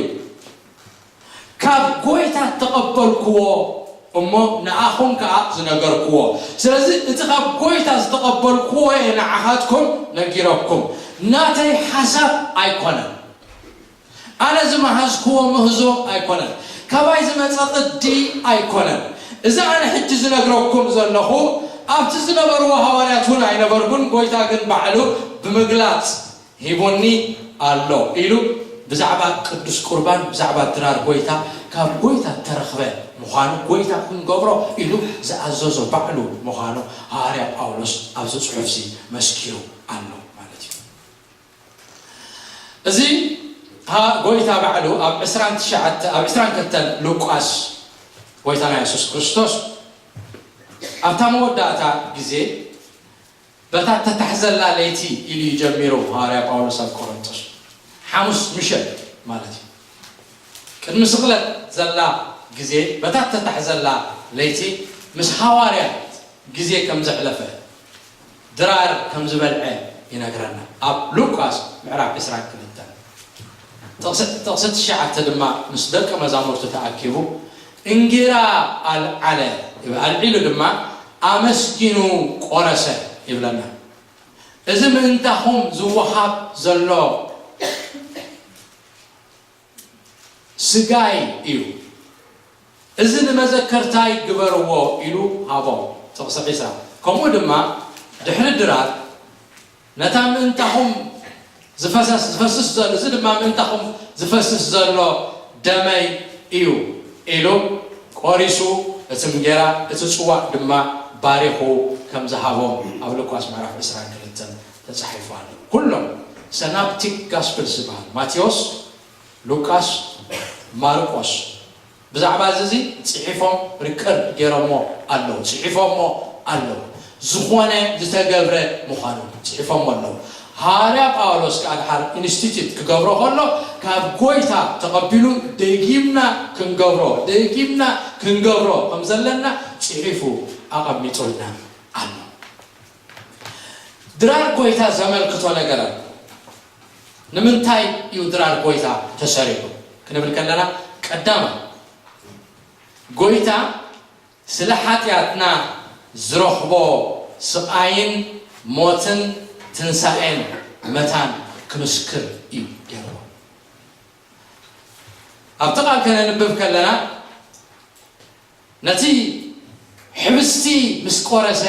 ካብ ጎይታ ተቐበልክዎ እሞ ንኣኹም ከኣ ዝነገርክዎ። ስለዚ እቲ ካብ ጎይታ ዝተቐበልክዎ እየ ንዓኻትኩም ነጊረኩም፣ ናተይ ሓሳብ ኣይኮነን። ኣነ ዝመሃዝክዎ ምህዞ ኣይኮነን፣ ካባይ ዝመጸ ቅዲ ኣይኮነን። እዚ ኣነ ሕጂ ዝነግረኩም ዘለኹ ኣብቲ ዝነበርዎ ሃዋርያት እውን ኣይነበርኩን፣ ጎይታ ግን ባዕሉ ብምግላጽ ሂቡኒ ኣሎ ኢሉ ብዛዕባ ቅዱስ ቁርባን ብዛዕባ ድራር ጎይታ ካብ ጎይታ ተረኽበ ምዃኑ ጎይታ ክንገብሮ ኢሉ ዝኣዘዞ ባዕሉ ምዃኑ ሃዋርያ ጳውሎስ ኣብዚ ጽሑፍሲ መስኪሩ ኣሎ ማለት እዩ። እዚ ሃ- ጎይታ ባዕሉ ኣብ ዕስራን ትሽዓተ ኣብ ዕስራን ክልተን ሉቃስ ጎይታና የሱስ ክርስቶስ ኣብታ መወዳእታ ግዜ በታ ተታሕዘላ ለይቲ ኢሉ እዩ ጀሚሩ ሃዋርያ ጳውሎስ ኣብ ቆሮንቶስ ሓሙስ ምሸት ማለት እዩ። ቅድሚ ስቕለት ዘላ ግዜ በታ ተታሕዘላ ለይቲ ምስ ሃዋርያት ግዜ ከም ዘሕለፈ ድራር ከም ዝበልዐ ይነግረና ኣብ ሉቃስ ምዕራፍ ዕስራን ክልተን። ጥቕሲ ትሽዓተ ድማ ምስ ደቂ መዛሙርቱ ተኣኪቡ እንጌራ ኣልዓለ ይብል። ኣልዒሉ ድማ ኣመስጊኑ ቆረሰ ይብለና። እዚ ምእንታኹም ዝወሃብ ዘሎ ስጋይ እዩ፣ እዚ ንመዘከርታይ ግበርዎ ኢሉ ሃቦም። ጥቕሲ ዒስራ። ከምኡ ድማ ድሕሪ ድራር ነታ ምእንታኹም ዝፈሰስ ዝፈስስ ዘሎ እዚ ድማ ምእንታኹም ዝፈስስ ዘሎ ደመይ እዩ ኢሉ ቆሪሱ እቲ እንጌራ እቲ ጽዋእ ድማ ባሪኹ ከም ዝሃቦም ኣብ ሉቃስ ምዕራፍ ዕስራን ክልተን ተጻሒፉ ኣሎ። ኩሎም ሰናፕቲክ ጋስፕልስ ዝበሃል ማቴዎስ፣ ሉቃስ፣ ማርቆስ ብዛዕባ እዚ ጽሒፎም ሪከርድ ገይሮሞ ኣለዉ፣ ጽሒፎሞ ኣለዉ። ዝኾነ ዝተገብረ ምዃኑ ጽሒፎሞ ኣለዉ። ሃዋርያ ጳውሎስ ከኣ ድሓር ኢንስቲትዩት ክገብሮ ከሎ ካብ ጎይታ ተቐቢሉ ደጊምና ክንገብሮ ደጊምና ክንገብሮ ከም ዘለና ጽሒፉ ኣቐሚጡልና ኣሎ። ድራር ጎይታ ዘመልክቶ ነገር ኣሎ። ንምንታይ እዩ ድራር ጎይታ ተሰሪዑ ክንብል ከለና ቀዳማይ ጎይታ ስለ ሓጢኣትና ዝረኽቦ ስቓይን ሞትን ትንሳኤን መታን ክምስክር እዩ ገይርዎ። ኣብቲ ቃል ከነንብብ ከለና ነቲ ሕብስቲ ምስ ቆረሰ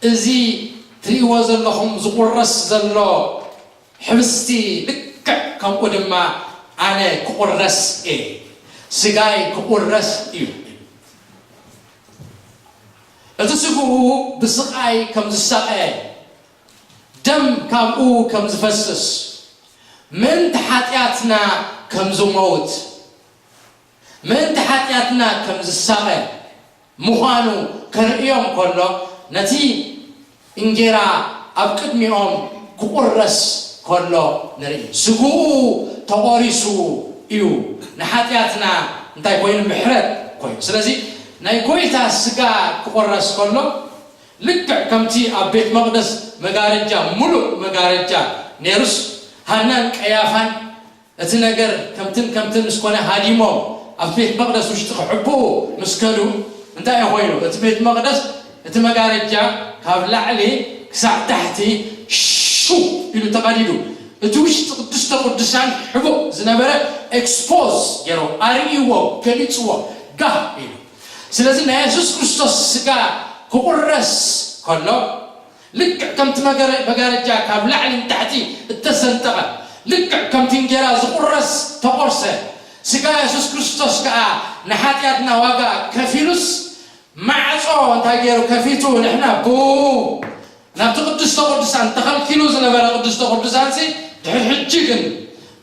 እዚ ትርእይዎ ዘለኹም ዝቑረስ ዘሎ ሕብስቲ ልክዕ ከምኡ ድማ ኣነ ክቑረስ እየ፣ ስጋይ ክቑረስ እዩ። እቲ ስግኡ ብስቓይ ከም ዝሳቐ፣ ደም ካብኡ ከም ዝፈስስ፣ ምእንቲ ሓጢኣትና ከም ዝመውት፣ ምእንቲ ሓጢኣትና ከም ዝሳቐ ምዃኑ ከርእዮም ከሎ ነቲ እንጌራ ኣብ ቅድሚኦም ክቑረስ ከሎ ንርኢ። ስግኡ ተቖሪሱ እዩ ንሓጢኣትና እንታይ ኮይኑ? ምሕረት ኮይኑ። ስለዚ ናይ ጎይታ ስጋ ክቑረስ ከሎ ልክዕ ከምቲ ኣብ ቤት መቕደስ መጋረጃ፣ ሙሉእ መጋረጃ ነይሩስ፣ ሃናን ቀያፋን እቲ ነገር ከምትን ከምትን ምስ ኮነ ሃዲሞም ኣብ ቤት መቕደስ ውሽጢ ክሕብኡ ምስ ከዱ እንታይ እዩ ኮይኑ? እቲ ቤት መቕደስ፣ እቲ መጋረጃ ካብ ላዕሊ ክሳዕ ታሕቲ ሽው ኢሉ ተቐዲዱ። እቲ ውሽጢ ቅድስተ ቅዱሳን ሕቡእ ዝነበረ ኤክስፖዝ ገይሮ ኣርእይዎ፣ ገሊፅዎ፣ ጋህ ኢሉ። ስለዚ ናይ የሱስ ክርስቶስ ስጋ ክቑረስ ከሎ ልክዕ ከምቲ መገረ-፣ መጋረጃ ካብ ላዕሊ ንታሕቲ እተሰንጠቐ፣ ልክዕ ከምቲ እንጌራ ዝቑረስ ተቖርሰ። ስጋ የሱስ ክርስቶስ ከኣ ንሓጢኣትና ዋጋ ከፊሉስ፣ ማዕጾ እንታይ ገይሩ ከፊቱ? ንሕና ቡ ናብቲ ቅድስተ ቅዱሳን ተኸልኪሉ ዝነበረ ቅድስተ ቅዱሳንሲ፣ ድሕሪ ሕጂ ግን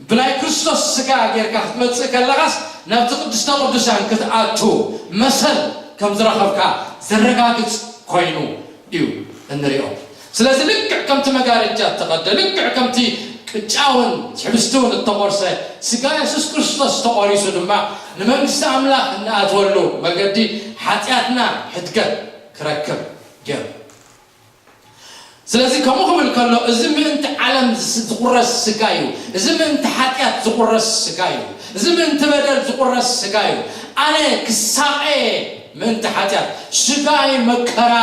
ብናይ ክርስቶስ ስጋ ጌርካ ክትመጽእ ከለኻስ፣ ናብቲ ቅድስተ ቅዱሳን ክትኣቱ መሰል ከም ዝረኸብካ ዘረጋግጽ ኮይኑ እዩ እንሪኦ። ስለዚ ልክዕ ከምቲ መጋረጃ እተቐደ፣ ልክዕ ከምቲ ቅጫውን ሕብስቲ እውን እተቖርሰ፣ ስጋ የሱስ ክርስቶስ ተቖሪሱ ድማ ንመንግስቲ ኣምላኽ እንኣትወሉ መገዲ ሓጢኣትና ሕድገት ክረክብ ገይሩ። ስለዚ ከምኡ ክብል ከሎ፣ እዚ ምእንቲ ዓለም ዝ-፣ ዝቑረስ ስጋ እዩ። እዚ ምእንቲ ሓጢኣት ዝቑረስ ስጋ እዩ። እዚ ምእንቲ በደል ዝቑረስ ስጋ እዩ። ኣነ ክሳቐ ምእንቲ ሓጢኣት፣ ስጋይ መከራ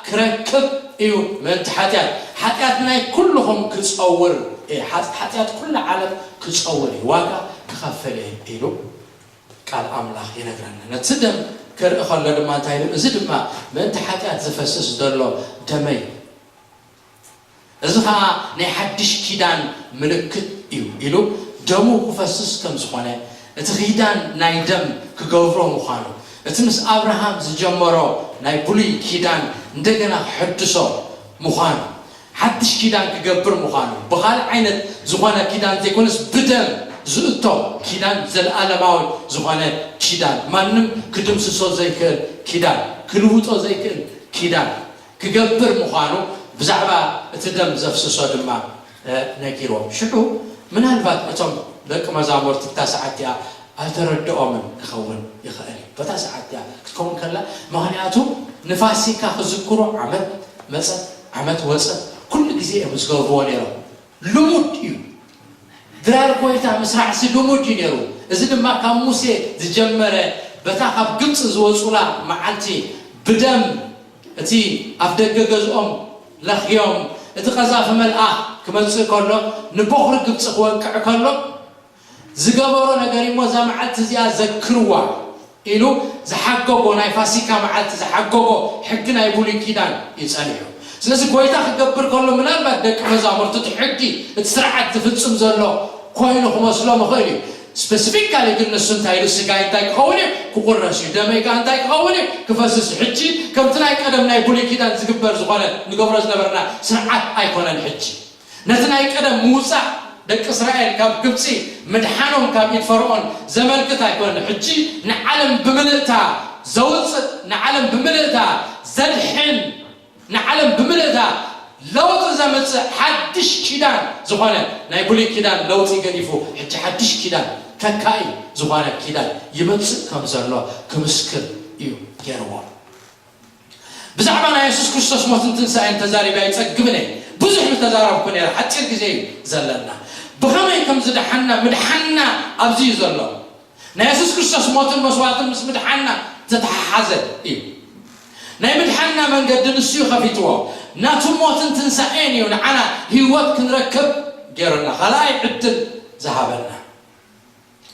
ክረክብ እዩ ምእንቲ ሓጢኣት። ሓጢኣት ናይ ኩልኹም ክጸውር እየ። ሓ-፣ ሓጢኣት ኩሉ ዓለም ክጸውር እዩ። ዋጋ ክኸፍል እየ ኢሉ ቃል ኣምላኽ ይነግረና። ነቲ ደም ክርኢ ከሎ ድማ እንታይ ኢሉ? እዚ ድማ ምእንቲ ሓጢኣት ዝፈስስ ዘሎ ደመይ፣ እዚ ኸኣ ናይ ሓድሽ ኪዳን ምልክት እዩ ኢሉ፣ ደሙ ክፈስስ ከም ዝኾነ፣ እቲ ኪዳን ናይ ደም ክገብሮ ምዃኑ፣ እቲ ምስ ኣብርሃም ዝጀመሮ ናይ ብሉይ ኪዳን እንደገና ክሕድሶ ምዃኑ፣ ሓድሽ ኪዳን ክገብር ምዃኑ፣ ብኻልእ ዓይነት ዝኾነ ኪዳን ዘይኮነስ ብደም ዝእቶ ኪዳን፣ ዘለኣለማዊ ዝኾነ ኪዳን፣ ማንም ክድምስሶ ዘይክእል ኪዳን፣ ክልውጦ ዘይክእል ኪዳን ክገብር ምዃኑ ብዛዕባ እቲ ደም ዘፍስሶ ድማ፣ እ፣ ነጊርዎም። ሽዑ ምናልባት እቶም ደቂ መዛሙርቲ እታ ሰዓት እቲኣ ኣይተረድኦምን ክኸውን ይኽእል እዩ። በታ ሰዓት እቲኣ ክትከውን ከላ፣ ምኽንያቱ ንፋሲካ ክዝክሩ ዓመት መጸ፣ ዓመት ወጸ፣ ኩሉ ግዜ እዮም ዝገብርዎ ነይሮም። ልሙድ እዩ። ድራር ጎይታ ምስራሕሲ ልሙድ እዩ ነይሩ። እዚ ድማ ካብ ሙሴ ዝጀመረ፣ በታ ካብ ግብጺ ዝወጹላ መዓልቲ ብደም እቲ ኣፍ ደገ ገዝኦም ለኽዮም፣ እቲ ቀዛፊ መልኣኽ ክመጽእ ከሎ፣ ንቦኽሪ ግብጺ ክወቅዕ ከሎ፣ ዝገበሮ ነገር እሞ፣ እዛ መዓልቲ እዚኣ ዘክርዋ ኢሉ ዝሓገጎ፣ ናይ ፋሲካ መዓልቲ ዝሓገጎ ሕጊ ናይ ብሉይ ኪዳን እዩ ጸኒሑ። ስለዚ ጎይታ ክገብር ከሎ፣ ምናልባት ደቂ መዛሙርቲ እቲ ሕጊ፣ እቲ ስርዓት ዝፍጽም ዘሎ ኮይኑ ክመስሎም ይኽእል እዩ። ስፔሲፊካሊ ግን ንሱ እንታይ ኢሉ? ስጋይ እንታይ ክኸውን እዩ? ክቑረስ እዩ። ደመይ ከኣ እንታይ ክኸውን እዩ? ክፈስስ እዩ። ሕጂ ከምቲ ናይ ቀደም ናይ ብሉይ ኪዳን ዝግበር ዝኾነ ንገብሮ ዝነበርና ስርዓት ኣይኮነን። ሕጂ ነቲ ናይ ቀደም ምውጻእ ደቂ እስራኤል ካብ ግብጺ፣ ምድሓኖም ካብ ኢድ ፈርዖን ዘመልክት ኣይኮነን። ሕጂ ንዓለም ብምልእታ ዘውጽእ፣ ንዓለም ብምልእታ ዘድሕን፣ ንዓለም ብምልእታ ለውጢ ዘምጽእ ሓድሽ ኪዳን ዝኾነ፣ ናይ ብሉይ ኪዳን ለውጢ ገዲፉ፣ ሕጂ ሓድሽ ኪዳን፣ ተካኢ ዝኾነ ኪዳን ይመጽእ ከም ዘሎ ክምስክር እዩ ገይርዎ። ብዛዕባ ናይ የሱስ ክርስቶስ ሞትን ትንሳኤን ተዛሪበ ኣይጸግብን እየ። ብዙሕ ምተዛረብኩ ነይረ፣ ሓጺር ግዜ እዩ ዘለና። ብኸመይ ከም ዝደሓና፣ ምድሓንና ኣብዚ እዩ ዘሎ። ናይ የሱስ ክርስቶስ ሞትን መስዋዕትን ምስ ምድሓንና ዝተተሓሓዘ እዩ። ናይ ምድሓንና መንገዲ ንሱ እዩ ከፊትዎ። ናቱ ሞትን ትንሳኤን እዩ ንዓና ህይወት ክንረክብ ገይሩና፣ ካልኣይ ዕድል ዝሃበና።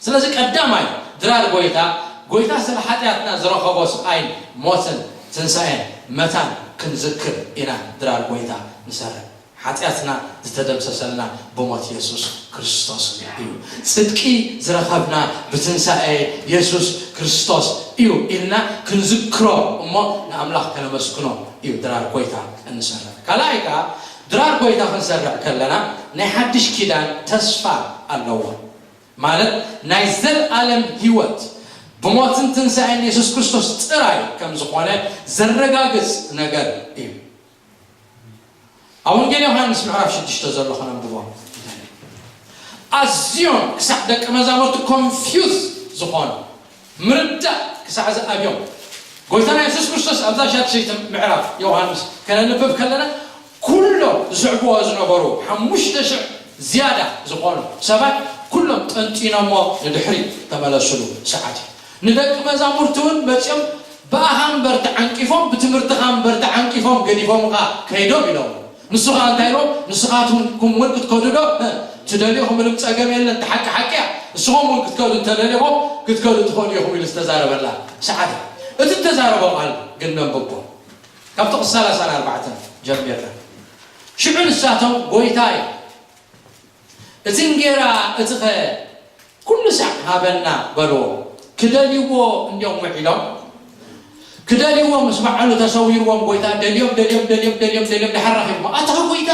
ስለዚ ቀዳማይ ድራር ጎይታ፣ ጎይታ ስለ ሓጢኣትና ዝረኸቦ ስቓይን ሞትን ትንሳኤን መታን ክንዝክር ኢና ድራር ጎይታ ንሰርሕ። ሓጢኣትና ዝተደምሰሰልና ብሞት የሱስ ክርስቶስ እዩ። ጽድቂ ዝረኸብና ብትንሳኤ የሱስ ክርስቶስ እዩ ኢልና ክንዝክሮ እሞ ንኣምላኽ ከነመስግኖ እዩ ድራር ጎይታ እንሰርዕ። ካልኣይ ከኣ ድራር ጎይታ ክንሰርዕ ከለና ናይ ሓድሽ ኪዳን ተስፋ ኣለዎ። ማለት ናይ ዘለኣለም ህይወት ብሞትን ትንሳኤን የሱስ ክርስቶስ ጥራይ ከም ዝኾነ ዘረጋግጽ ነገር እዩ። ኣብ ወንጌል ዮሃንስ ምዕራፍ ሽዱሽተ ዘሎ ከነንብቦ። ኣዝዮም ክሳዕ ደቂ መዛሙርቲ ኮንፊውዝ ዝኾኑ ምርዳእ ክሳዕ ዝኣብዮም፣ ጎይታና የሱስ ክርስቶስ ኣብዛ ሻድሸይቲ ምዕራፍ ዮሃንስ ከነንብብ ከለና፣ ኩሎም ዝስዕብዎ ዝነበሩ ሓሙሽተ ሽሕ ዝያዳ ዝኾኑ ሰባት ኩሎም ጠንጢኖሞ ንድሕሪ ተመለሱሉ ሰዓት እዩ። ንደቂ መዛሙርቲ እውን መጺኦም ብኣኻ እምበር ተዓንቂፎም፣ ብትምህርትኻ እምበር ተዓንቂፎም ገዲፎምኻ ከይዶም ኢሎም። ንሱ ኸኣ እንታይ ኢሎም? ንስኻትኩም እውን ክትከዱ ዶ ትደልዩ ኢኹም? ምንም ጸገም የለን፣ እቲ ሓቂ ሓቂ እያ። ንስኹም እውን ክትከዱ እንተደሊኹም ክትከዱ ትኽእሉ ኢኹም ኢሉ ዝተዛረበላ ሰዓት እያ። እቲ እተዛረቦ ቃል ግን ነንብቦ። ካብ ጥቕሲ ሰላሳን ኣርባዕተን ጀሚርና። ሽዑ ንሳቶም፣ "ጐይታይ፣ እቲ እንጌራ እቲኸ ኩሉ ሳዕ ሃበና?" በልዎ። ክደልይዎ እንድዮም ውዒሎም። ክደልይዎ ምስ በዓሉ ተሰዊርዎም፣ ጐይታ ደልዮም፣ ደልዮም፣ ደልዮም፣ ደልዮም፣ ደልዮም፣ ደሓር ረኺቦም። "ኣታ ጐይታ፣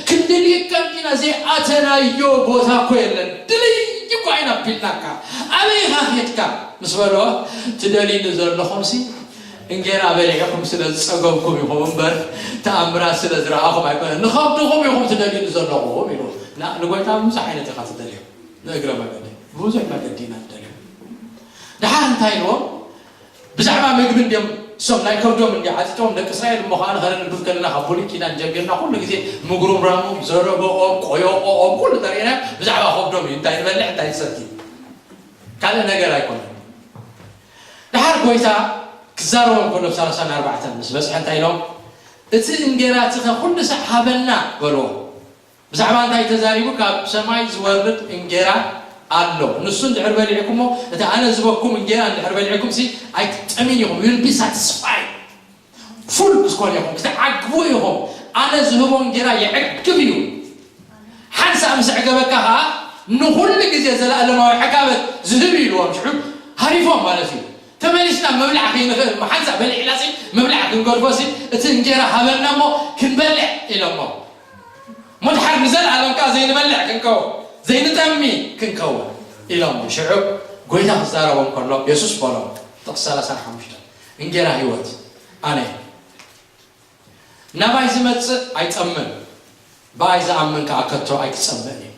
ክንደልየካ እንዲና ዘይኣተናዮ ቦታ እኮ የለን። ድልይ እኮ ኣይና ኣቢልናካ። ኣበይ ኢኻ ኬድካ?" ምስ በልዎ፣ "ትደልይኒ ዘለኹምሲ እንጌራ በሊዕኹም ስለ ዝጸገምኩም ኢኹም እምበር፣ ተኣምራት ስለ ዝረኣኹም ኣይኮነን። ንኸብድኹም ኢኹም ትደልዩኒ ዘለኹም" ኢሉ። ና-፣ ንጎይታ ብዙሕ ዓይነት ኢኻ ትደልዮ። ንእግረ መገዲ፣ ብዙሕ መገዲ ኢና ንደልዮ። ደሓር እንታይ ኢልዎም? ብዛዕባ ምግቢ እንድዮም፣ እሶም ናይ ከብዶም እንድዮ ዓጢጦም፣ ደቂ እስራኤል እሞ ኸዓ ንኸነንብብ ከለና ካብ ብሉይ ኪዳን ጀሚርና ኩሉ ግዜ ምጉርምራሞም፣ ዘረበኦም፣ ቆዮቆኦም፣ ኩሉ ተሪእና ብዛዕባ ከብዶም እዩ። እንታይ ንበልዕ፣ እንታይ ንሰቲ። ካልእ ነገር ኣይኮነን። ደሓር ጎይታ ክዛረቦም ከሎ፣ ኣብ ሰላሳን ኣርባዕተን ምስ በጽሐ እንታይ ኢሎም? "እቲ እንጌራ እቲ ኸ ኩሉ ሳዕ ሃበና?" በልዎ። ብዛዕባ እንታይ ተዛሪቡ? ካብ ሰማይ ዝወርድ እንጌራ ኣሎ። ንሱ እንድሕር በሊዕኩሞ፣ እቲ ኣነ ዝህበኩም እንጌራ እንድሕር በሊዕኩም ሲ ኣይትጠምን ኢኹም። You will be satisfied. ፉል ክትኮኑ ኢኹም፣ ክትዓግቡ ኢኹም። ኣነ ዝህቦ እንጌራ የዕግብ እዩ። ሓንሳእ ምስ ኣዕገበካ ኸዓ ንኹሉ ግዜ ዘለኣለማዊ ዕጋበት ዝህብ እዩ ኢልዎም። ሽዑ ሃሪፎም ማለት እዩ። ተመሊስና ምብላዕ ከይንኽእል እሞ ሓንሳእ በሊዕና ሲ ምብላዕ ክንገድፎ ሲ እቲ እንጌራ ሃበና እሞ ክንበልዕ ኢሎሞ። እሞ ድሓር ንዘለኣለም ከኣ ዘይንበልዕ ክንከውን፣ ዘይንጠሚ ክንከውን ኢሎም። ሽዑ ጐይታ ክዛረቦም ከሎ የሱስ በሎም፣ ጥቕሲ ሰላሳን ሓሙሽተን፣ "እንጌራ ህይወት ኣነ እየ። ናባይ ዝመጽእ ኣይጠምን፣ ብኣይ ዝኣምን ከኣ ከቶ ኣይክጸምእን እዩ።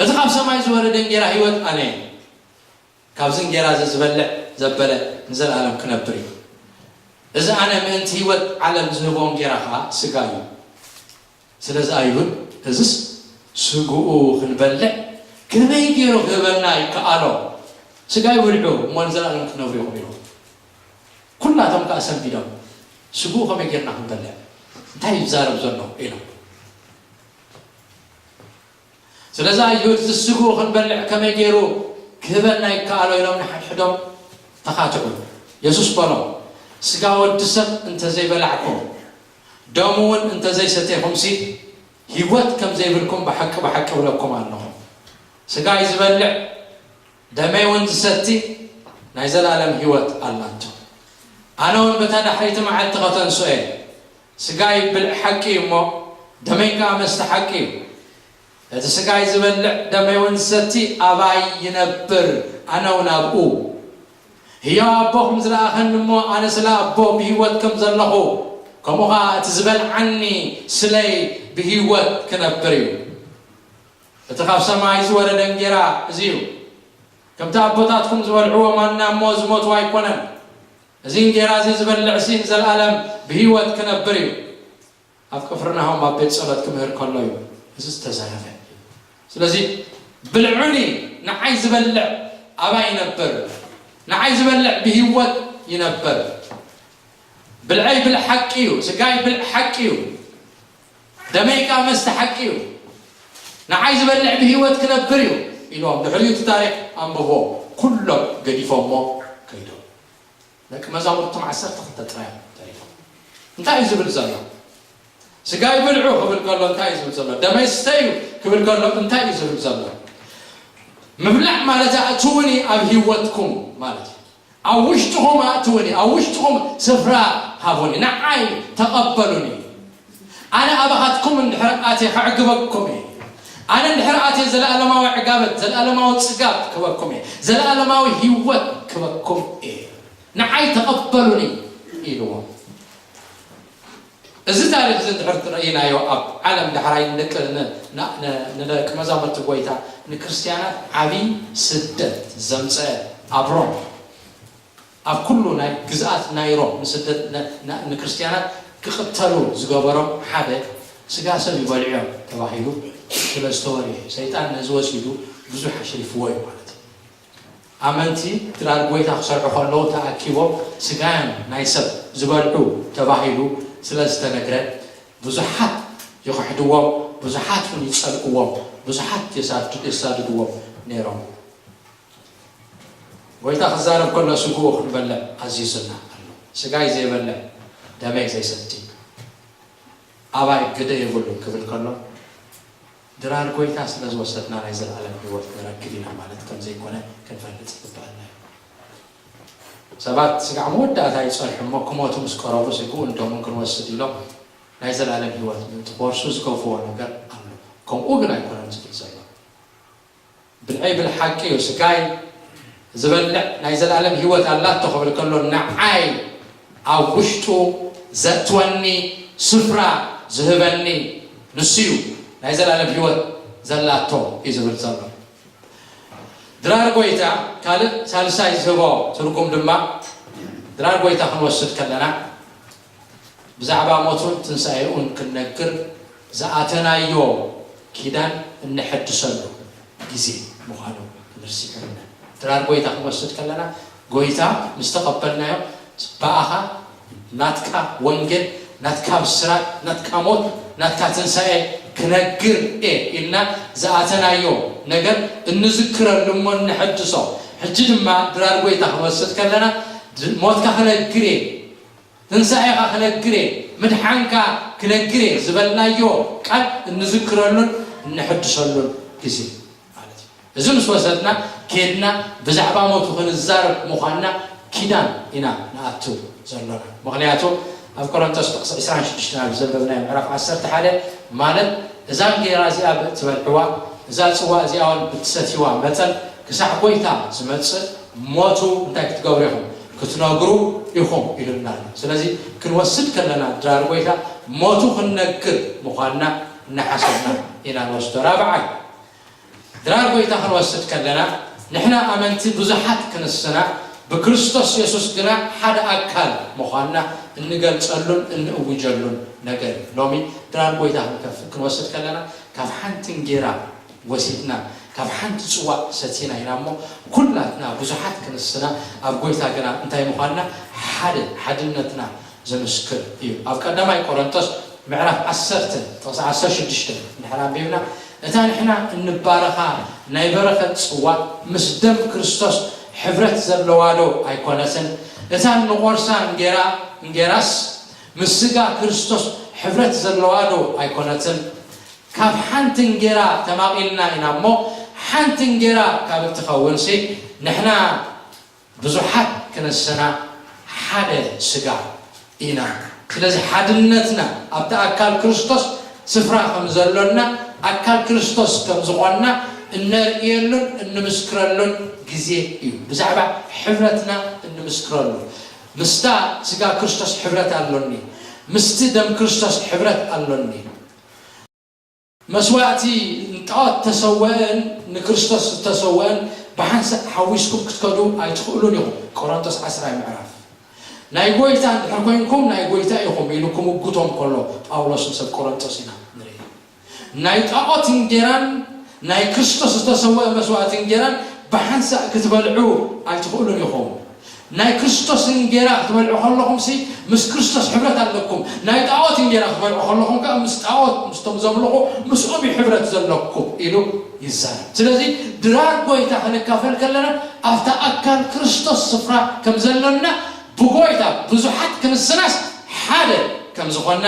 እቲ ካብ ሰማይ ዝወረደ እንጌራ ህይወት ኣነ እየ። ካብዚ እንጌራ እዚ ዝበልዕ ዘበለ ንዘለኣለም ክነብር እዩ። እዚ ኣነ ምእንቲ ህይወት ዓለም ዝህቦ እንጌራ ኸኣ ስጋ እዩ። ስለዚ ኣይሁድ እዝስ ስግኡ ክንበልዕ ከመይ ገይሩ ክህበና ይከኣሎ? ስጋይ ብልዑ እሞ ንዘለኣለም ክትነብሩ ኢኹም" ኢሎም። ኩላቶም ከኣ ሰንቢዶም፣ "ስግኡ ከመይ ጌርና ክንበልዕ? እንታይ እዩ ዝዛረብ ዘሎ?" ኢሎም። ስለዚ ኣይሁድ፣ "እዚ ስግኡ ክንበልዕ ከመይ ገይሩ ክህበና ይከኣሎ?" ኢሎም ንሓድሕዶም ተኻትዑ። የሱስ በሎም፣ "ስጋ ወዲ ሰብ እንተ ዘይበላዕኩም፣ ደሙ እውን እንተ ዘይሰቴኹምሲ፣ ህይወት ከም ዘይብልኩም ብሓቂ ብሓቂ እብለኩም ኣለኹ። ስጋይ ዝበልዕ፣ ደመይ እውን ዝሰቲ ናይ ዘለኣለም ህይወት ኣላቶ። ኣነ እውን በታ ዳሕረይቲ መዓልቲ ከተንስኦ እየ። ስጋይ ብልዒ ሓቂ እዩ እሞ፣ ደመይ ከኣ መስተ ሓቂ እዩ። እቲ ስጋይ ዝበልዕ፣ ደመይ እውን ዝሰቲ ኣባይ ይነብር፣ ኣነ እውን ኣብኡ። ህያው ኣቦ ከም ዝለኣኸኒ እሞ፣ ኣነ ስለ ኣቦ ብህይወት ከም ዘለኹ፣ ከምኡ ኸኣ እቲ ዝበልዓኒ ስለይ ብህይወት ክነብር እዩ። እቲ ካብ ሰማይ ዝወረደ እንጌራ እዚ እዩ። ከምቲ ኣቦታትኩም ዝበልዕዎ ማና እሞ ዝሞቱ ኣይኮነን። እዚ እንጌራ እዚ ዝበልዕሲ ንዘለኣለም ብህይወት ክነብር እዩ።" ኣብ ቅፍርናሆም ኣብ ቤት ጸሎት ክምህር ከሎ እዩ እዚ ዝተዛረበ። ስለዚ ብልዑኒ፣ ንዓይ ዝበልዕ ኣባይ ይነብር፣ ንዓይ ዝበልዕ ብህይወት ይነብር። ብልዐይ ብልዕ ሓቂ እዩ፣ ስጋይ ብልዕ ሓቂ እዩ፣ ደመይ ከኣ መስተ ሓቂ እዩ፣ ንዓይ ዝበልዕ ብህይወት ክነብር እዩ ኢልዎም። ድሕሪኡ እቲ ታሪኽ ኣንብቦ፣ ኩሎም ገዲፎሞ ከይዶም። ደቂ መዛሙርቶም ዓሰርተ ክልተ ጥራይ እዮም ተሪፎም። እንታይ እዩ ዝብል ዘሎ? ስጋይ ብልዑ ክብል ከሎ እንታይ እዩ ዝብል ዘሎ? ደመይ ስተዩ ክብል ከሎ እንታይ እዩ ዝብል ዘሎ? ምብላዕ ማለት ኣእትውኒ ኣብ ህይወትኩም ማለት እዩ። ኣብ ውሽጥኹም ኣእትውኒ፣ ኣብ ውሽጥኹም ስፍራ ሃቡኒ፣ ንዓይ ተቐበሉኒ። ኣነ ኣባኻትኩም እንድሕር ኣትየ ከዕግበኩም እየ። ኣነ እንድሕር ኣትየ ዘለኣለማዊ ዕጋበት፣ ዘለኣለማዊ ጽጋብ ክበኩም እየ። ዘለኣለማዊ ህይወት ክበኩም እየ። ንዓይ ተቐበሉኒ ኢልዎም። እዚ ታሪኽ እዚ እንድሕር ትርእይናዮ ኣብ ዓለም ዳሕራይ ንደቂ ን- ን- ን- ንደቂ መዛሙርቲ ጎይታ ንክርስትያናት ዓብዪ ስደት ዘምፀአ ኣብ ሮም ኣብ ኩሉ ናይ ግዝኣት ናይ ሮም ንስደት ን- ን- ንክርስትያናት ክቕተሉ ዝገበሮም ሓደ ስጋ ሰብ ይበልዑ እዮም ተባሂሉ ስለ ዝተወርየ እዩ። ሰይጣን ነዚ ወሲዱ ብዙሕ ኣሽሪፍዎ እዩ ማለት እዩ። ኣመንቲ ድራር ጎይታ ክሰርሑ ከለዉ ተኣኪቦም ስጋን ናይ ሰብ ዝበልዑ ተባሂሉ ስለ ዝተነግረ ብዙሓት ይኽሕድዎም፣ ብዙሓት እውን ይጸልእዎም፣ ብዙሓት የሳድድዎም ነይሮም። ጎይታ ክዛረብ ከሎ ስግኡ ክንበልዕ ኣዚዙና ኣሎ። ስጋይ ዘይበልዕ ደመይ ዘይሰቲ ኣባይ ግደ የብሉን ክብል ከሎ ድራር ጎይታ ስለ ዝወሰድና ናይ ዘለኣለም ህይወት ንረክብ ኢና ማለት ከም ዘይኮነ ክንፈልጥ ይግበኣና እዩ። ሰባት ስጋዕ መወዳእታ ይጸንሑ እሞ ክሞቱ ምስ ቀረቡ ስግኡን ደሙን ክንወስድ ኢሎም ናይ ዘለኣለም ህይወት ምእንቲ ክወርሱ ዝገፍዎ ነገር ኣሎ። ከምኡ ግን ኣይኮነን ዝብል ዘሎ። ብልዐይ ብልሓቂ እዩ፣ ስጋይ ዝበልዕ ናይ ዘለኣለም ህይወት ኣላቶ ክብል ከሎ ንዓይ ኣብ ውሽጡ ዘእትወኒ ስፍራ ዝህበኒ ንሱ እዩ ናይ ዘለኣለም ህይወት ዘላቶ እዩ ዝብል ዘሎ። ድራር ጎይታ ካልእ ሳልሳይ ዝህቦ ትርጉም ድማ ድራር ጎይታ ክንወስድ ከለና ብዛዕባ ሞቱን ትንሳኤኡን ክንነግር ዝኣተናዮ ኪዳን እንሐድሰሉ ግዜ ምዃኑ ክንርስዕ የብልናን። ድራር ጎይታ ክንወስድ ከለና ጎይታ ምስ ተቐበልናዮ ብኣኻ ናትካ ወንጌል ናትካ ብስራት ናትካ ሞት ናትካ ትንሳኤ ክነግር እየ ኢልና ዝኣተናዮ ነገር እንዝክረሉ እሞ እንሐድሶ። ሕጂ ድማ ድራር ጎይታ ክንወስድ ከለና ሞትካ ክነግር እየ ትንሳኤኻ ክነግር እየ፣ ምድሓንካ ክነግር እየ ዝበልናዮ ቃል እንዝክረሉን እንሕድሰሉን ግዜ ማለት እዩ። እዚ ምስ ወሰድና ኬድና ብዛዕባ ሞቱ ክንዛረብ ምዃንና ኪዳን ኢና ንኣቱ ዘሎና። ምኽንያቱ ኣብ ቆሮንቶስ ጥቕሲ ዕስራን ሽዱሽተን ኣብ ዘንበብናዮ ምዕራፍ ዓሰርተ ሓደ ማለት እዛ እንጌራ እዚኣ ብእትበልዕዋ እዛ ጽዋ እዚኣ እውን ብትሰትይዋ መጠን ክሳዕ ጎይታ ዝመጽእ ሞቱ እንታይ ክትገብሩ ኢኹም ክትነግሩ ኢኹም ኢሉና ኣሎ። ስለዚ ክንወስድ ከለና ድራር ጎይታ ሞቱ ክንነግር ምዃንና እናሓሰብና ኢና ንወስዶ። ራብዓይ ድራር ጎይታ ክንወስድ ከለና ንሕና ኣመንቲ ብዙሓት ክንስና ብክርስቶስ የሱስ ግና ሓደ ኣካል ምዃንና እንገልጸሉን እንእውጀሉን ነገር እዩ። ሎሚ ድራር ጎይታ ክንከፍ- ክንወስድ ከለና ካብ ሓንቲ እንጌራ ወሲድና ካብ ሓንቲ ጽዋእ ሰቲና ኢና እሞ ኩላትና ብዙሓት ክንስና ኣብ ጎይታ ግና እንታይ ምዃንና ሓደ ሓድነትና ዘምስክር እዩ። ኣብ ቀዳማይ ቆሮንቶስ ምዕራፍ ዓሰርተ ጥቕሲ ዓሰርተ ሽዱሽተ እንድሕር ኣንቢብና እታ ንሕና እንባረኻ ናይ በረኸት ጽዋ ምስ ደም ክርስቶስ ሕብረት ዘለዋ ዶ ኣይኮነትን? እታ እንቖርሳ እንጌራ እንጌራስ ምስ ስጋ ክርስቶስ ሕብረት ዘለዋ ዶ ኣይኮነትን? ካብ ሓንቲ እንጌራ ተማቒልና ኢና እሞ ሓንቲ እንጌራ ካብ እትኸውንሲ ንሕና ብዙሓት ክንስና ሓደ ስጋ ኢና። ስለዚ ሓድነትና ኣብቲ ኣካል ክርስቶስ ስፍራ ከም ዘሎና ኣካል ክርስቶስ ከም ዝኾንና እነርእየሉን እንምስክረሉን ግዜ እዩ። ብዛዕባ ሕብረትና እንምስክረሉ ምስታ ስጋ ክርስቶስ ሕብረት ኣሎኒ፣ ምስቲ ደም ክርስቶስ ሕብረት ኣሎኒ። መስዋእቲ ንጣዖት ተሰወአን ንክርስቶስ ዝተሰወአን ብሓንሳእ ሓዊስኩም ክትከዱ ኣይትኽእሉን ኢኹም። ቆሮንቶስ ዓስራይ ምዕራፍ ናይ ጎይታ እንድሕር ኮይንኩም ናይ ጎይታ ኢኹም ኢሉ ክምጉቶም ከሎ ጳውሎስ ንሰብ ቆሮንቶስ ኢና ንርኢ። ናይ ጣዖት እንጌራን ናይ ክርስቶስ ዝተሰወአ መስዋእቲ እንጌራን ብሓንሳእ ክትበልዑ ኣይትኽእሉን ኢኹም። ናይ ክርስቶስ እንጌራ ክትበልዑ ከለኹም ሲ ምስ ክርስቶስ ሕብረት ኣለኩም። ናይ ጣዖት እንጌራ ክትበልዑ ከለኹም ከዓ ምስ ጣዖት ምስቶም ዘምልኹ ምስኦም እዩ ሕብረት ዘለኩም ኢሉ ይዛረብ። ስለዚ ድራር ጎይታ ክንካፈል ከለና ኣብታ ኣካል ክርስቶስ ስፍራ ከም ዘሎና ብጎይታ ብዙሓት ክንስናስ ሓደ ከም ዝኾንና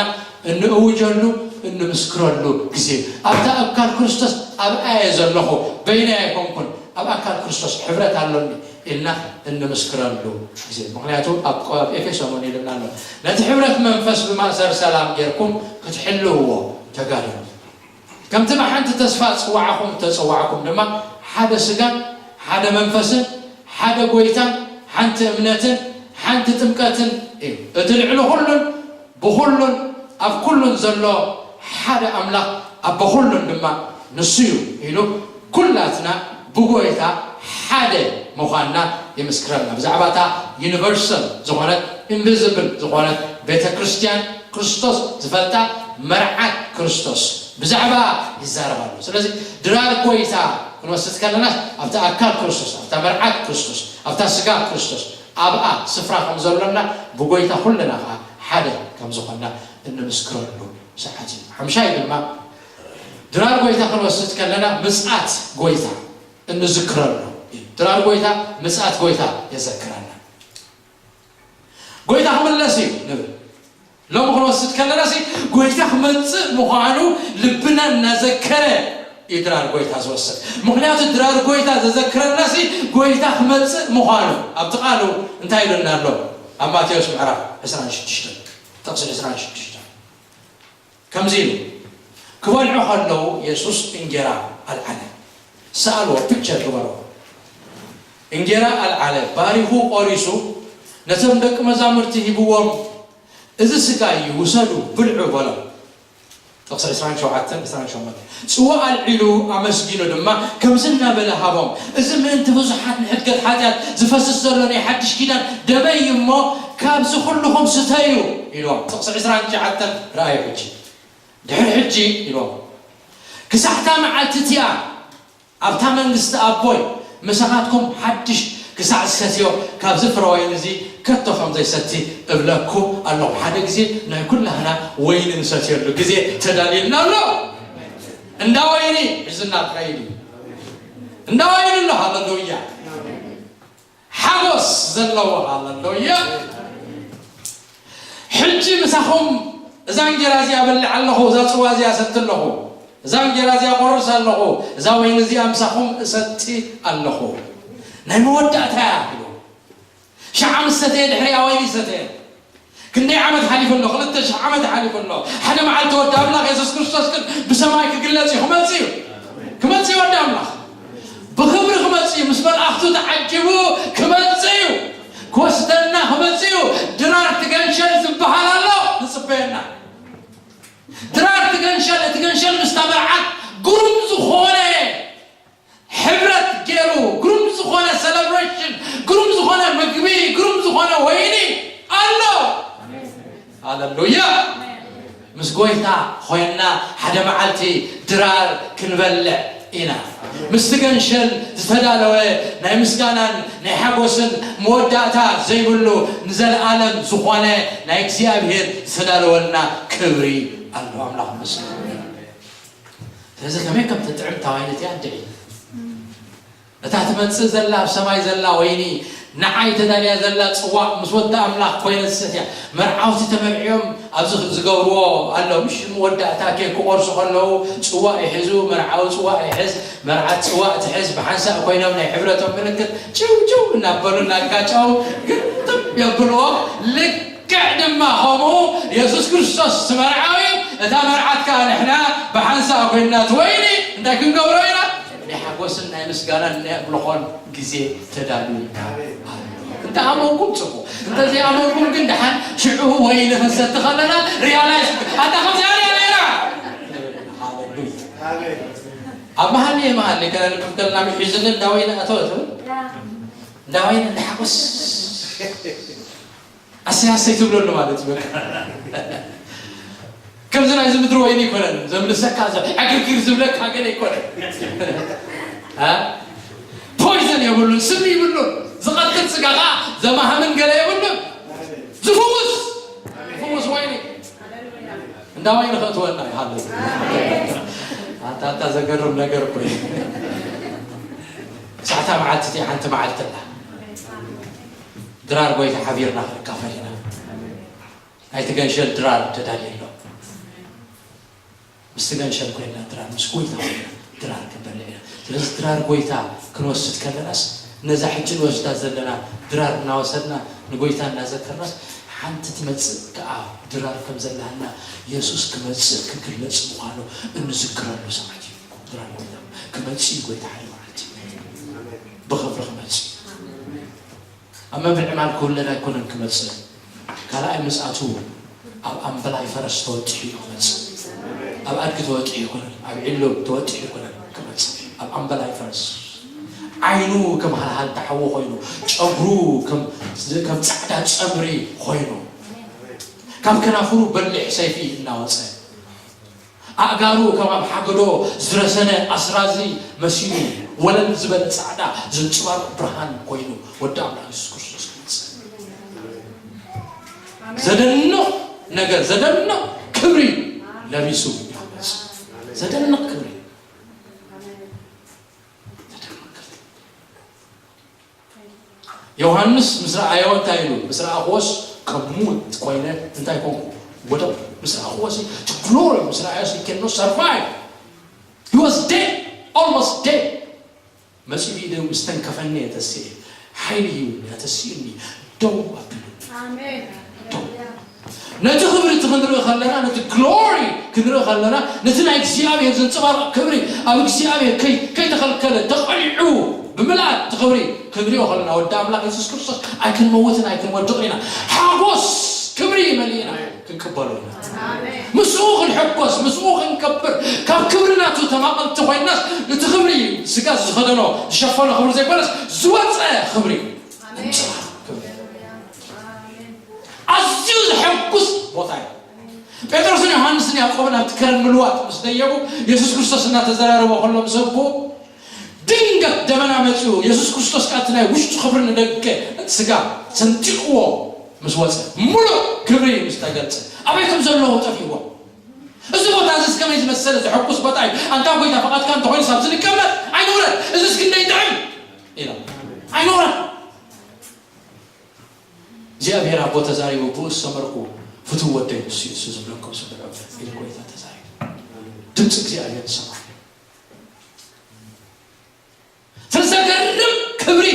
እንእውጀሉ እንምስክረሉ ግዜ ኣብታ ኣካል ክርስቶስ ኣብኣ እየ ዘለኹ በይነይ ኣይኮንኩን ኣብ ኣካል ክርስቶስ ሕብረት ኣሎኒ ኢልና እንምስክረሉ ግዜ። ምኽንያቱ ኣብ ኤፌሶን እውን ኢልና ኣሎ፣ ነቲ ሕብረት መንፈስ ብማእሰር ሰላም ጌርኩም ክትሕልውዎ ተጋደሉ። ከምቲ ብሓንቲ ተስፋ ጽዋዕኹም ተጸዋዕኩም ድማ ሓደ ስጋን ሓደ መንፈስን ሓደ ጎይታን ሓንቲ እምነትን ሓንቲ ጥምቀትን እዩ። እቲ ልዕሊ ኩሉን ብኹሉን ኣብ ኩሉን ዘሎ ሓደ ኣምላኽ ኣቦ ኩሉን ድማ ንሱ እዩ ኢሉ ኩላትና ብጎይታ ሓደ ምዃንና ይምስክረልና። ብዛዕባ እታ ዩኒቨርሳል ዝኾነት ኢንቪዚብል ዝኾነት ቤተ ክርስቲያን ክርስቶስ ዝፈልጣ መርዓት ክርስቶስ ብዛዕባ ይዛረብ ኣሎ። ስለዚ ድራር ጎይታ ክንወስድ ከለና ኣብታ ኣካል ክርስቶስ፣ ኣብታ መርዓት ክርስቶስ፣ ኣብታ ስጋ ክርስቶስ ኣብኣ ስፍራ ከም ዘሎና ብጎይታ ኩልና ከዓ ሓደ ከም ዝኾንና እንምስክረሉ ሰዓት እዩ። ሓምሻይ ድማ ድራር ጎይታ ክንወስድ ከለና ምጽኣት ጎይታ እንዝክረሉ እዩ። ድራር ጎይታ ምጽኣት ጎይታ የዘክረና። ጎይታ ክምለስ እዩ ንብል። ሎም ክንወስድ ከለና ሲ ጎይታ ክመጽእ ምዃኑ ልብና እናዘከረ እዩ ድራር ጎይታ ዝወስድ። ምኽንያቱ ድራር ጎይታ ዘዘክረና ሲ ጎይታ ክመጽእ ምዃኑ ኣብቲ ቃሉ እንታይ ኢሉና ኣሎ? ኣብ ማቴዎስ ምዕራፍ ዕስራን ሽዱሽተን ጥቕሲ ዕስራን ሽዱሽተን ከምዚ ኢሉ፣ ክበልዑ ከለዉ የሱስ እንጌራ ኣልዓለ። ሰኣልዎ፣ ፒክቸር ግበሮ። እንጌራ ኣልዓለ፣ ባሪኹ ቆሪሱ ነቶም ደቂ መዛሙርቲ ሂብዎም፣ "እዚ ስጋይ እዩ፣ ውሰዱ፣ ብልዑ" በሎም። ጥቕሲ ዕስራን ሸውዓተን ዕስራን ሸሞንተን። ጽዋእ ኣልዒሉ ኣመስጊኑ ድማ ከምዚ እናበለ ሃቦም፣ "እዚ ምእንቲ ብዙሓት ንሕድገት ሓጢኣት ዝፈስስ ዘሎ ናይ ሓድሽ ኪዳን ደመይ እዩ እሞ፣ ካብዚ ኩልኹም ስተዩ" ኢልዎም። ጥቕሲ ዕስራን ትሽዓተን ረኣዩ ሕጂ። ድሕሪ ሕጂ ኢልዎም፣ "ክሳዕ እታ መዓልቲ እቲኣ ኣብታ መንግስቲ ኣቦይ ምሳኻትኩም ሓድሽ ክሳዕ ዝሰትዮ፣ ካብዚ ፍረ ወይኒ እዚ ከቶ ከም ዘይሰቲ እብለኩም ኣለኹ።" ሓደ ግዜ ናይ ኩላህና ወይኒ ንሰትየሉ ግዜ ተዳልዩልና ኣሎ። እንዳ ወይኒ ሒዙና ክኸይድ እዩ። እንዳ ወይኒ ኣሎ። ሃለሉያ። ሓጎስ ዘለዎ። ሃለሉያ። ሕጂ ምሳኹም እዛ እንጌራ እዚኣ እበልዕ ኣለኹ፣ እዛ ጽዋ እዚኣ እሰቲ ኣለኹ፣ እዛ እንጌራ እዚኣ ቆርስ ኣለኹ፣ እዛ ወይኒ እዚኣ ምሳኹም እሰቲ ኣለኹ። ናይ መወዳእታ እያ ኢሉ። ሸዓ ምስ ሰተየ ድሕሪኣ ወይኒ ሰተየ። ክንደይ ዓመት ሓሊፉ ኣሎ? ክልተ ሽሕ ዓመት ሓሊፉ ኣሎ። ሓደ መዓልቲ ወዲ ኣምላኽ የሱስ ክርስቶስ ግን ብሰማይ ክግለጽ እዩ። ክመጽእ እዩ። ክመጽእ እዩ ወዲ ኣምላኽ። ብኽብሪ ክመጽእ እዩ። ምስ መላእኽቱ ተዓጂቡ ክመጽእ እዩ። ክወስደና ክመጽእ እዩ። ድራር ትገንሸል ዝበሃል ኣሎ። ንጽበየና። ድራር ትገንሸል፣ እቲ ገንሸል ምስታ መርዓት ግሩም ዝኾነ ሕብረት ገይሩ፣ ግሩም ዝኾነ ሰለብሬሽን፣ ግሩም ዝኾነ ምግቢ፣ ግሩም ዝኾነ ወይኒ ኣሎ። ሃሌሉያ። ምስ ጎይታ ኮይንና ሓደ መዓልቲ ድራር ክንበልዕ ኢና። ምስቲ ገንሸል ዝተዳለወ ናይ ምስጋናን ናይ ሓጎስን መወዳእታ ዘይብሉ ንዘለኣለም ዝኾነ ናይ እግዚኣብሔር ዝተዳለወልና ክብሪ ኣሎ። ኣምላኽ ይመስገን። ስለዚ ከመይ ከም ትጥዕም እታ ወይኒ እቲኣ እንድዒ። እታ ትመጽእ ዘላ ኣብ ሰማይ ዘላ ወይኒ ንዓይ ተዳልያ ዘላ ጽዋእ ምስ ወዲ ኣምላኽ ኮይነ ዝሰትያ። መርዓውቲ ተመርዕዮም ኣብዚ ዝገብርዎ ኣሎ። ምሽ መወዳእታ ኬክ ክቖርሱ ከለዉ ጽዋእ ይሕዙ፣ መርዓዊ ጽዋእ ይሕዝ፣ መርዓት ጽዋእ ትሕዝ። ብሓንሳእ ኮይኖም ናይ ሕብረቶም ምልክት ጭው ጭው እናበሉ እናጋጨው ግጥም የብልዎ። ልክዕ ድማ ከምኡ የሱስ ክርስቶስ እቲ መርዓዊ፣ እታ መርዓት ከኣ ንሕና ብሓንሳእ ኮይንና እቲ ወይኒ እንታይ ክንገብሮ ኢና? ናይ ሓጎስን ናይ ምስጋናን ናይ ኣምልኾን ግዜ ተዳልዩ ኣሎ። እንተ ኣመንኩም ጽቡቕ፣ እንተ ዘይኣመንኩም ግን ደሓን ሽዑ ወይኒ ክንሰቲ ከለና ሪያላይዝ ኣታ ከምዚኣ እያ ነይራ። ሃሌሉያ። ኣብ መሃሊ መሃሊ ከነንብብ ከለና ምሒዙኒ እንዳ ወይኒ ኣተወ ትብል። እንዳ ወይኒ እንዳ ሓጎስ ኣሰይ ኣሰይ ትብለሉ ማለት እዩ። በቃ ከምዚ ናይዚ ምድሪ ወይኒ ኣይኮነን ዘምልሰካ፣ ዘ ዕግርግር ዝብለካ ገለ ኣይኮነን። አ? ፖይዘን የብሉን፣ ስም ይብሉን፣ ዝቐትል ስጋ ኸዓ ዘማህምን ገለ የብሉን። ዝፍውስ ዝፍውስ ወይኒ እንዳ ወይኒ ከእትወና ይሃለሉ። ኣታ ኣታ ዘገርም ነገር እኮ እዩ። ሳዕታ መዓልቲ እቲኣ ሓንቲ መዓልቲ ኣላ። ድራር ጎይታ ሓቢርና ክንካፈል ኢና። ናይቲ ገንሸል ድራር ተዳልዩ ኣሎ። ምስቲ ገንሸል ኮይና ድራር፣ ምስ ጎይታ ኮይና ድራር ክንበልዕ ኢና። ስለዚ ድራር ጎይታ ክንወስድ ከለናስ ነዛ ሕጂ ንወስዳ ዘለና ድራር እናወሰድና ንጎይታ እናዘከርናስ ሓንቲ ትመጽእ ከኣ ድራር ከም ዘላና የሱስ ክመጽእ ክግለጽ ምዃኑ እንዝክረሉ ሰዓት እዩ። ድራር ጎይታ ክመጽእ እዩ። ጎይታ ሓደ መዓልቲ ብኽብሪ ክመጽእ እዩ። ኣብ መብልዒ ማል ክውለድ ኣይኮነን ክመጽእ፣ ካልኣይ ምጽኣቱ ኣብ ኣምበላይ ፈረስ ተወጢሑ እዩ ክመጽእ። ኣብ ኣድጊ ተወጢሑ ኣይኮነን፣ ኣብ ዒሉ ተወጢሑ ኣይኮነን ክመጽእ። ኣብ ኣምበላይ ፈረስ ዓይኑ ከም ሃልሃልታ ሓዊ ኮይኑ፣ ጨጉሩ ከም ከም ጻዕዳ ጸምሪ ኮይኑ፣ ካብ ከናፍሩ በሊሕ ሰይፊ እናወጸ፣ ኣእጋሩ ከም ኣብ ሓገዶ ዝረሰነ ኣስራዚ መሲሉ፣ ወለል ዝበለ ጻዕዳ ዘንጸባርቕ ብርሃን ኮይኑ፣ ወዲ ኣምላኽ የሱስ ክርስቶስ ይመጽእ። ዘደንቕ ነገር፣ ዘደንቕ ክብሪ ለቢሱ ይመጽእ። ዘደንቕ ክብሪ። ዮሃንስ ምስ ረኣዮ እንታይ ኢሉ? ምስ ረኣኽዎስ ከም ሙት ኮይነ እንታይ ኮንኩ? ወደቕ። ምስ ረኣኽዎስ እቲ ግሎሪ ምስ ረኣዮስ he cannot survive. He was dead, almost dead. መጺኡ ኢዱ ምስ ተንከፈኒ የተስኤ፣ ሓይሊ ሂቡኒ፣ ኣተሲኡኒ፣ ደው ኣቢሉኒ። ኣሜን። ደው። ነቲ ክብሪ እቲ ክንርኢ ከለና፣ ነቲ ግሎሪ ክንርኢ ከለና፣ ነቲ ናይ እግዚኣብሔር ዘንጸባርቕ ክብሪ ኣብ እግዚኣብሔር ከይ-፣ ከይተኸልከለ ተቐሊዑ ብምልኣት እቲ ክብሪ ክንሪኦ ከለና፣ ወዲ ኣምላኽ የሱስ ክርስቶስ ኣይክንመውትን ኣይክንወድቕን ኢና። ሓጎስ ክብሪ መሊእና ክንቅበሎ ኢና። ኣሜን። ምስኡ ክንሕጎስ፣ ምስኡ ክንከብር፣ ካብ ክብሪ ናቱ ተማቐልቲ ኮይንናስ፣ እቲ ክብሪ ስጋ ዝኸደኖ ዝሸፈኖ ክብሪ ዘይኮነስ፣ ዝወጸ ክብሪ። ኣሜን። ኣንጽባር ክብሪ። ኣሜን። ኣዝዩ ዘሐጉስ ቦታ እዩ። ጴጥሮስን ዮሃንስን ያዕቆብን ኣብቲ ከረን ምልዋጥ ምስ ደየቡ፣ የሱስ ክርስቶስ እናተዘራረበ ከሎ ምስ ኣቦኡ፣ ድንገት ደበና መጺኡ፣ የሱስ ክርስቶስ ከኣ እቲ ናይ ውሽጡ ክብሪ ንደገ እቲ ስጋ ሰንጢቕዎ ምስ ወጸ፣ ምሉእ ክብሪ ምስ ተገልጸ፣ ኣበይ ከም ዘለዉ ጠፊእዎም። እዚ ቦታ እዚስ ከመይ ዝመሰለ ዘሐጉስ ቦታ እዩ! ኣንታ ጐይታ፣ ፍቓድካ እንተኾይኑስ ኣብዚ ንቀመጥ፣ ኣይንውረድ፣ እዚስ ክንደይ ይጥዕም! ኢሎም። ኣይንውረድ! እግዚኣብሔር ኣቦ ተዛሪቡ፣ ብኡ ዝሰመርኩ ፍቱው ወደይ ንሱ እዩ፣ ንሱ ዝብለኩም ስምዑ ኢሉ ጐይታ ተዛሪቡ። ድምፂ እግዚኣብሔር ንሰምዓሉ። ስለ ዘገርም ክብሪ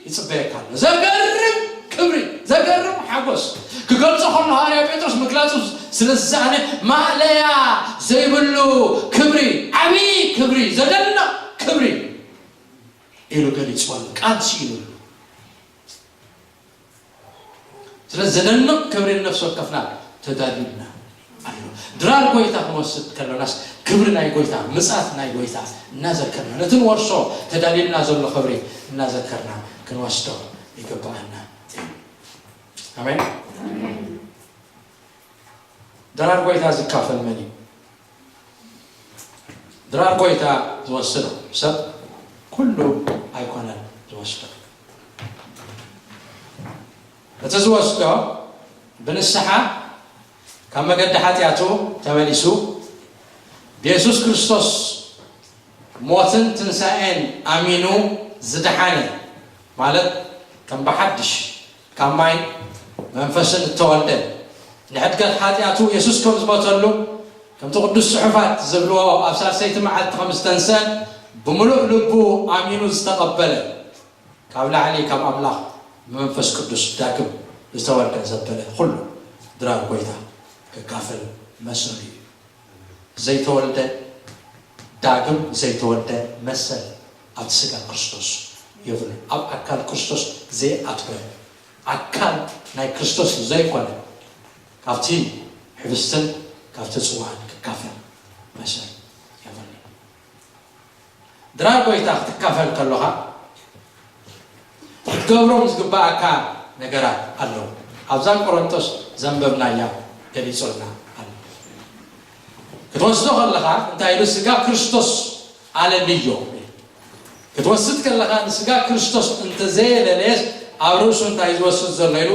ይጽበየካ ኣሎ። ዘገርም ክብሪ፣ ዘገርም ሓጎስ። ክገልጾ ከሎ ሃዋርያ ጴጥሮስ ምግላጹ ስለ ዝሰኣነ፣ ማእለያ ዘይብሉ ክብሪ፣ ዓብዪ ክብሪ፣ ዘደንቕ ክብሪ ኢሉ ገሊጹ ኣሎ። ቃል ስኢኑሉ። ስለዚ ዘደንቕ ክብሪ ንነፍሲ ወከፍና ተዳልዩልና ኣሎ። ድራር ጐይታ ክንወስድ ከለናስ ክብሪ ናይ ጐይታ፣ ምጽኣት ናይ ጐይታ እናዘከርና፣ ነቲ ንወርሶ ተዳልዩልና ዘሎ ክብሪ እናዘከርና ክንወስዶ ይግብኣና እዩ። ኣሜን። ድራር ጐይታ ዝካፈል መን እዩ? ድራር ጐይታ ዝወስዶ ሰብ ኩሉ ኣይኮነን ዝወስዶ። እቲ ዝወስዶ ብንስሓ ካብ መገዲ ሓጢኣቱ ተመሊሱ ብየሱስ ክርስቶስ ሞትን ትንሳኤን ኣሚኑ ዝደሓነ፣ ማለት ከም ብሓድሽ ካብ ማይ መንፈስን እተወልደ፣ ንሕድገት ሓጢኣቱ የሱስ ከም ዝሞተሉ፣ ከምቲ ቅዱስ ጽሑፋት ዝብልዎ፣ ኣብ ሳልሰይቲ መዓልቲ ከም ዝተንሰን ብምሉእ ልቡ ኣሚኑ ዝተቐበለ፣ ካብ ላዕሊ ካብ ኣምላኽ ብመንፈስ ቅዱስ ዳግም ዝተወልደ ዘበለ ኩሉ ድራር ጐይታ ክካፈል መሰሉ እዩ። ዘይተወልደ፣ ዳግም ዘይተወልደ መሰል ኣብቲ ስጋ ክርስቶስ የብሉን። ኣብ ኣካል ክርስቶስ ዘይኣትወ፣ ኣካል ናይ ክርስቶስ ዘይኮነ፣ ካብቲ ሕብስትን ካብቲ ጽዋዕን ክካፈል መሰል የብሉን። ድራር ጐይታ ክትካፈል ከሎኻ ክትገብሮም ዝግብኣካ ነገራት ኣለዉ። ኣብዛ ቆሮንቶስ ዘንበብናያ ገሊጹልና ኣሎ። ክትወስዶ ከለኻ እንታይ ኢሉ? ስጋ ክርስቶስ ኣለልዮ። ክትወስድ ከለኻ ንስጋ ክርስቶስ እንተዘየለለየስ ኣብ ርእሱ እንታይ ዝወስድ ዘሎ ኢሉ?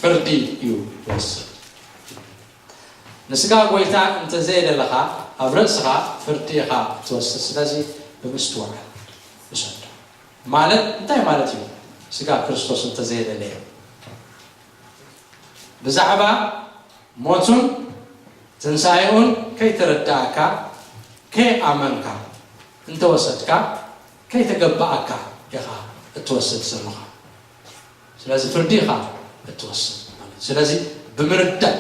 ፍርዲ እዩ ዝወስድ። ንስጋ ጐይታ እንተዘየለለኻ ኣብ ርእስኻ ፍርዲ ኢኻ ትወስድ። ስለዚ ብምስትውዓል ውሰዶ። ማለት እንታይ ማለት እዩ? ስጋ ክርስቶስ እንተዘየለለየ ብዛዕባ ሞቱን ትንሳኤኡን ከይተረዳእካ፣ ከይኣመንካ እንተወሰድካ፣ ከይተገባኣካ ኢኻ እትወስድ ዘለኻ። ስለዚ ፍርዲ ኢኻ እትወስድ ማለት እዩ። ስለዚ ብምርዳእ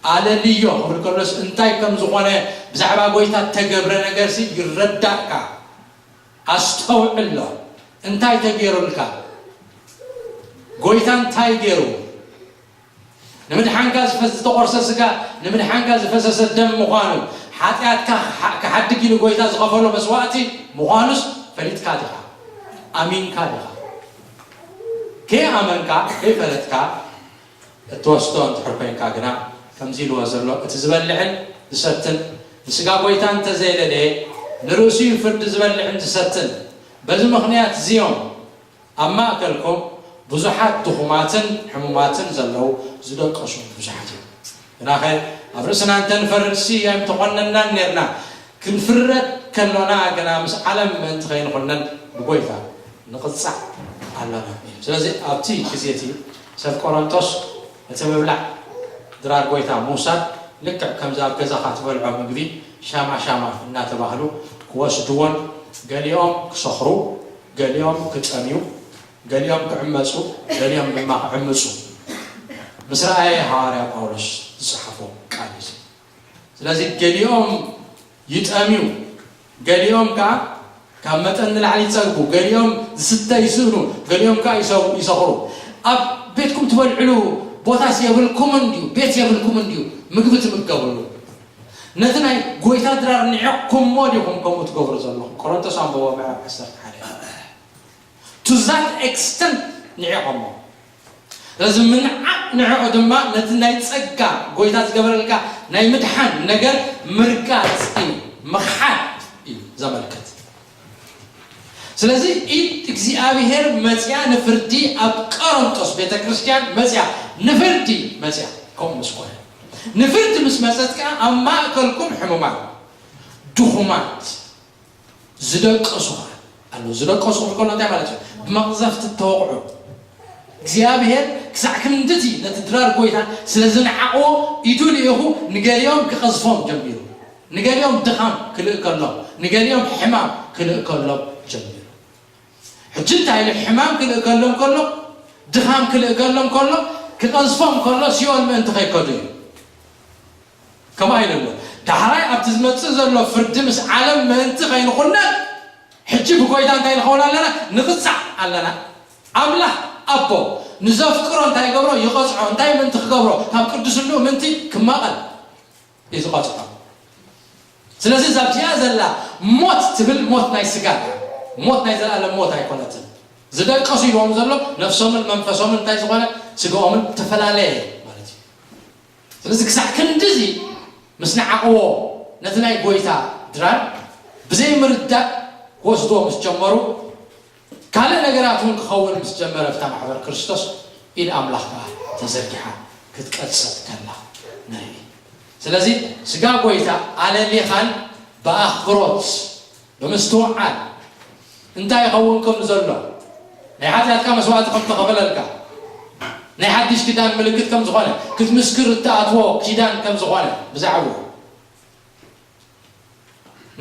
ኣለልዮ ክብል ከሎስ እንታይ ከም ዝኾነ ብዛዕባ ጐይታ እተገብረ ነገርሲ ይረዳእካ። ኣስተውዕሎ። እንታይ ተገይሩልካ? ጐይታ እንታይ ገይሩ? ንምድሓንካ ዝፈስ-፣ ዝተቖርሰ ስጋ፣ ንምድሓንካ ዝፈሰሰ ደም ምዃኑ፣ ሓጢኣትካ ክሓ-፣ ክሓድግ ኢሉ ጎይታ ዝኸፈሎ መስዋእቲ ምዃኑስ ፈሊጥካ ዲኻ? ኣሚንካ ዲኻ? ከይኣመንካ፣ ከይፈለጥካ እትወስዶ እንድሕር ኮይንካ ግና፣ ከምዚ ኢልዎ ዘሎ፣ እቲ ዝበልዕን ዝሰትን፣ ንስጋ ጎይታ እንተዘየለለየ፣ ንርእሱ እዩ ፍርዲ ዝበልዕን ዝሰትን። በዚ ምኽንያት እዚኦም ኣብ ማእከልኩም ብዙሓት ድኹማትን ሕሙማትን ዘለዉ፣ ዝደቀሱ ብዙሓት እዮም። ግናኸ ኣብ ርእስና እንተንፈርድሲ ኣይምተኾነናን ኔርና። ክንፍረድ ከሎና ግና ምስ ዓለም ምእንቲ ከይንኹነን ብጎይታ ንቕጻዕ ኣሎና። ስለዚ ኣብቲ ግዜ እቲ ሰብ ቆሮንቶስ ነቲ ምብላዕ ድራር ጎይታ ምውሳድ ልክዕ ከምዚ ኣብ ገዛኻ ትበልዖ ምግቢ ሻማ ሻማ እናተባህሉ ክወስድዎን ገሊኦም ክሰኽሩ፣ ገሊኦም ክጠምዩ፣ ገሊኦም ክዕመጹ፣ ገሊኦም ድማ ክዕምጹ ምስ ረኣየ ሃዋርያ ጳውሎስ ዝጸሓፎ ቃል እዩ። ስለዚ ገሊኦም ይጠምዩ፣ ገሊኦም ከኣ ካብ መጠን ንላዕሊ ይጸግቡ፣ ገሊኦም ዝስተ ይስእኑ፣ ገሊኦም ከኣ ይሰው-፣ ይሰኽሩ። ኣብ ቤትኩም ትበልዕሉ ቦታስ የብልኩምን ድዩ? ቤት የብልኩምን ድዩ? ምግቢ ትምገቡሉ። ነቲ ናይ ጎይታ ድራር ንዒቕኩሞ ዲኹም ከምኡ ትገብሩ ዘለኹም? ቆሮንቶስ ኣንብቦ ምዕራፍ ዓሰርተ ሓደ። To that extent ንዒቖሞ። ስለዚ ምንዓቕ ንዕኡ ድማ ነቲ ናይ ጸጋ ጎይታ ዝገበረልካ ናይ ምድሓን ነገር ምርጋጽ እዩ፣ ምኽሓድ እዩ ዘመልክት። ስለዚ ኢድ እግዚኣብሔር መጽያ ንፍርዲ ኣብ ቆሮንቶስ ቤተ ክርስቲያን መጽያ ንፍርዲ መጽያ ከምኡ ምስ ኮነ ንፍርዲ ምስ መጸት ከኣ ኣብ ማእከልኩም ሕሙማት፣ ድኹማት፣ ዝደቀሱ ኸዓ ኣለዉ። ዝደቀሱ ክብል ከሎ እንታይ ማለት እዩ? ብመቕዘፍቲ እተወቕዑ። እግዚኣብሔር ክሳዕ ክንድቲ ነቲ ድራር ጎይታ ስለ ዝነዓቕዎ ኢዱ ልኢኹ ንገሊኦም ክቐዝፎም ጀሚሩ። ንገሊኦም ድኻም ክልእከሎም፣ ንገሊኦም ሕማም ክልእከሎም ጀሚሩ። ሕጂ እንታይ ኢሉ? ሕማም ክልእከሎም ከሎ፣ ድኻም ክልእከሎም ከሎ፣ ክቐዝፎም ከሎ ሲኦል ምእንቲ ከይከዱ እዩ። ከምኡ ኢሉ ኣሎ። ዳሕራይ ኣብቲ ዝመጽእ ዘሎ ፍርዲ ምስ ዓለም ምእንቲ ከይንኹነን፣ ሕጂ ብጎይታ እንታይ ንኸውን ኣለና? ንቕጻዕ ኣለና። ኣምላኽ ኣቦ ንዘፍቅሮ እንታይ ይገብሮ? ይቐጽዖ። እንታይ ምእንቲ ክገብሮ? ካብ ቅዱስንኡ ምእንቲ ክማቐል እዩ ዝቐጽዖ። ስለዚ እዛ ኣብዚኣ ዘላ ሞት ትብል ሞት ናይ ስጋ እያ። ሞት ናይ ዘላለም ሞት ኣይኮነትን። ዝደቀሱ ኢልዎም ዘሎ ነፍሶምን መንፈሶምን እንታይ ዝኾነ ስጋኦምን ተፈላለየ ማለት እዩ። ስለዚ ክሳዕ ክንድዚ ምስ ነዓቕዎ ነቲ ናይ ጎይታ ድራር ብዘይምርዳእ ክወስድዎ ምስ ጀመሩ ካልእ ነገራት እውን ክኸውን ምስ ጀመረ ኣብታ ማሕበር ክርስቶስ ኢድ ኣምላኽ ከኣ ተዘርጊሓ ክትቀጸጥ ከላ ንርኢ። ስለዚ ስጋ ጎይታ ኣለሊኻን ብኣኽብሮት ብምስትውዓል እንታይ ይኸውን ከም ዘሎ ናይ ሓጢኣትካ መስዋእቲ ከም ተኸፈለልካ ናይ ሓድሽ ኪዳን ምልክት ከም ዝኾነ ክትምስክር እትኣትዎ ኪዳን ከም ዝኾነ ብዛዕባኡ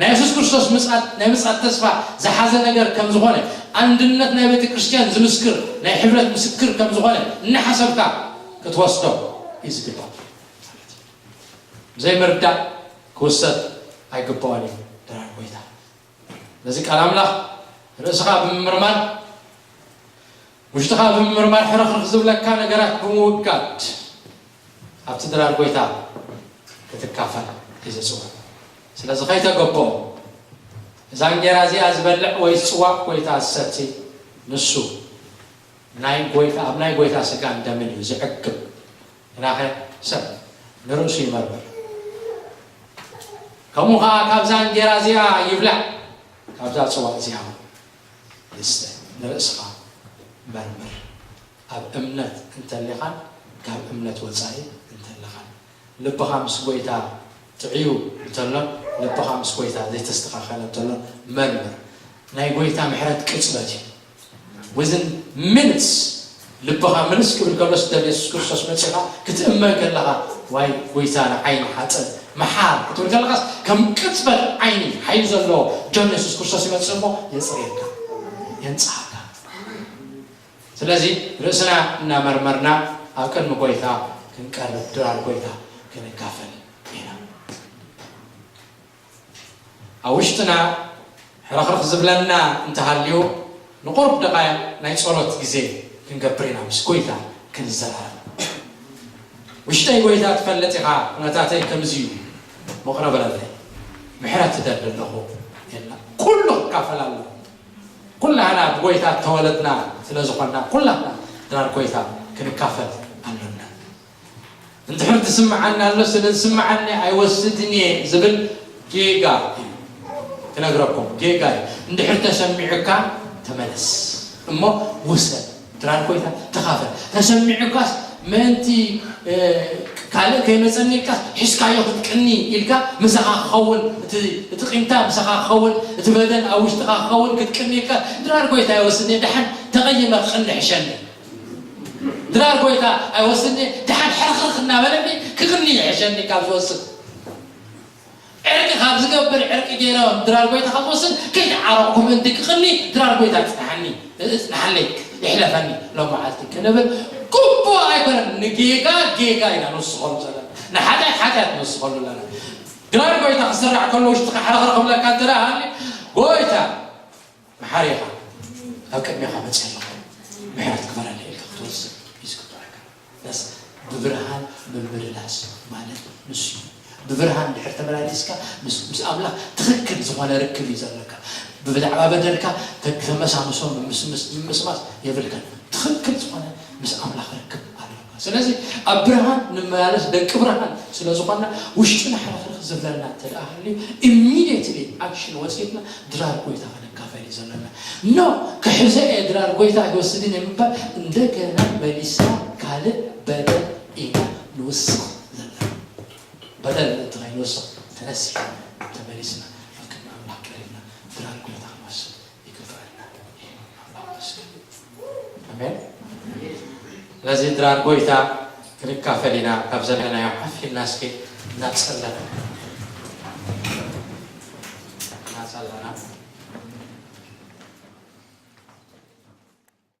ናይ የሱስ ክርስቶስ ምጽኣት ናይ ምጽኣት ተስፋ ዝሓዘ ነገር ከም ዝኾነ ኣንድነት ናይ ቤተ ክርስቲያን ዝምስክር ናይ ሕብረት ምስክር ከም ዝኾነ እናሓሰብካ ክትወስዶ እዩ ዝግባእ። ብዘይ ምርዳእ ክውሰድ ኣይግባኦን እዩ ድራር ጎይታ። ነዚ ቃል ኣምላኽ ርእስኻ ብምምርማር ውሽጥኻ ብምምርማር ሕርኽርኽ ዝብለካ ነገራት ብምውጋድ ኣብቲ ድራር ጎይታ ክትካፈል እዩ ዝጽውዕ። ስለዚ ከይተገቦ እዛ እንጌራ እዚኣ ዝበልዕ ወይ ዝጽዋዕ ጎይታ ዝሰቲ ንሱ ናይ ጎይታ ኣብ ናይ ጎይታ ስጋን ደምን እዩ ዝዕግብ። ግናኸ ሰብ ንርእሱ ይመርምር። ከምኡ ኸዓ ካብዛ እንጌራ እዚኣ ይብላዕ፣ ካብዛ ጽዋዕ እዚኣ ይስተ። ንርእስኻ መርምር። ኣብ እምነት እንተሊኻን ካብ እምነት ወጻኢ እንተለኻን ልብኻ ምስ ጎይታ ጥዕዩ እንተሎን ልብኻ ምስ ጎይታ ዘይተስተኻኸለ እንተሎን መርምር። ናይ ጎይታ ምሕረት ቅጽበት እዩ። Within minutes ልብኻ ምልስ ክብል ከሎስ ደም የሱስ ክርስቶስ መጺኻ ክትእመን ከለኻ ዋይ ጎይታ ንዓይ ንሓጥእ መሓር ክትብል ከለኻስ ከም ቅጽበት ዓይኒ ሓይሊ ዘለዎ ደም የሱስ ክርስቶስ ይመጽእ እሞ የጽርየካ የንጽሃካ። ስለዚ ርእስና እናመርመርና ኣብ ቅድሚ ጎይታ ክንቀርብ ድራር ጎይታ ክንካፈል ኢና። ኣብ ውሽጥና ሕርኽርኽ ዝብለና እንተሃልዩ ንቁሩብ ደቓይቕ ናይ ጸሎት ግዜ ክንገብር ኢና ምስ ጎይታ ክንዘራረብ። ውሽጠይ ጎይታ ትፈልጥ ኢኻ፣ ኩነታተይ ከምዚ እዩ። መቕረ በለለይ። ምሕረት ትደሊ ኣለኹ። የላ። ኩሉ ክካፈል ኣለዎ። ኩላህና ብጎይታ ተወለድና ስለ ዝኾንና፣ ኩላህና ድራር ጎይታ ክንካፈል ኣሎና። እንድሕር ትስምዓኒ ኣሎ፣ ስለ ዝስምዓኒ ኣይወስድን እየ ዝብል ጌጋ እዩ። ክነግረኩም፣ ጌጋ እዩ። እንድሕር ተሰሚዑካ ተመለስ እሞ ውሰድ። ድራር ጎይታ ተኻፈል። ተሰሚዑካስ ምእንቲ፣ እ፣ ካልእ ከይመጸኒ ኢልካስ ሒዝካዮ ክትቅኒ ኢልካ ምሳኻ ክኸውን፣ እቲ፣ እቲ ቂምታ ምሳኻ ክኸውን፣ እቲ በደል ኣብ ውሽጥኻ ክኸውን ክትቅኒ ኢልካ ድራር ጎይታ ይወስድ እየ፣ ደሓን ተቐይመ ክቕኒ ይሕሸኒ። ድራር ጎይታ ኣይወስድ እየ፣ ደሓን ሕርኽርኽ እናበለኒ ክቕኒ ይሕሸኒ ካብ ዝወስድ። ዕርቂ ካብ ዝገብር ዕርቂ ገይረ ድራር ጎይታ ካብ ዝወስድ ከይተዓረቕኩ ምእንቲ ክቕኒ ድራር ጎይታ ጽንሓኒ፣ ጽንሓለይ፣ ይሕለፈኒ ሎም መዓልቲ ክንብል ግቡእ ኣይኮነን። ንጌጋ ጌጋ ኢና ንውስኸሉ ዘለና፣ ንሓጢኣት ሓጢኣት ንውስኸሉ ኣለና። ድራር ጎይታ ክስራሕ ከሎ ውሽጥኻ ሕርኽርኽ ክብለካ እንተ ደኣ ሃልዩ፣ ጎይታ መሓሪ ኢኻ፣ ኣብ ቅድሜኻ መጺእ ኣለኹ፣ ምሕረት ግበረለይ ኢልካ ክትወስድ እዩ ዝግበረካ። በስ ብብርሃን ምምልላስ ማለት ንሱ እዩ። ብብርሃን ድሕር ተመላሊስካ ምስ፣ ምስ ኣምላኽ ትኽክል ዝኾነ ርክብ እዩ ዘለካ። ብዛዕባ በደልካ ተ-፣ ተመሳምሶ ምምስምስ-፣ ምምስማስ የብልካን። ትኽክል ዝኾነ ምስ ኣምላኽ ርክብ ኣለካ። ስለዚ ኣብ ብርሃን ንመላለስ ደቂ ብርሃን ስለ ዝኾንና ውሽጥና ሕርኽርኽ ዝብለና እንተ ደኣ ሃልዩ ኢሚድየትሊ ኣክሽን ወሲድና ድራር ጎይታ ክንካፈል እዩ ዘለና። ኖ ክሕዘ እየ ድራር ጎይታ ኣይወስድን እየ ምባል እንደገና መሊስና ካልእ በደል ኢና ንውስኽ ዘለና። በደል ምእንቲ ከይንውስኽ ተነሲሕና ተመሊስና ኣብ ቅድሚ ኣምላኽ ቀሪብና ድራር ጎይታ ክንወስድ ይግብኣና። ኣምላኽ ይመስገን። ኣሜን። ስለዚ ድራር ጎይታ ክንካፈል ኢና። ካብ ዘለናዮ ሓፍ ኢልና እስኪ እናጸለና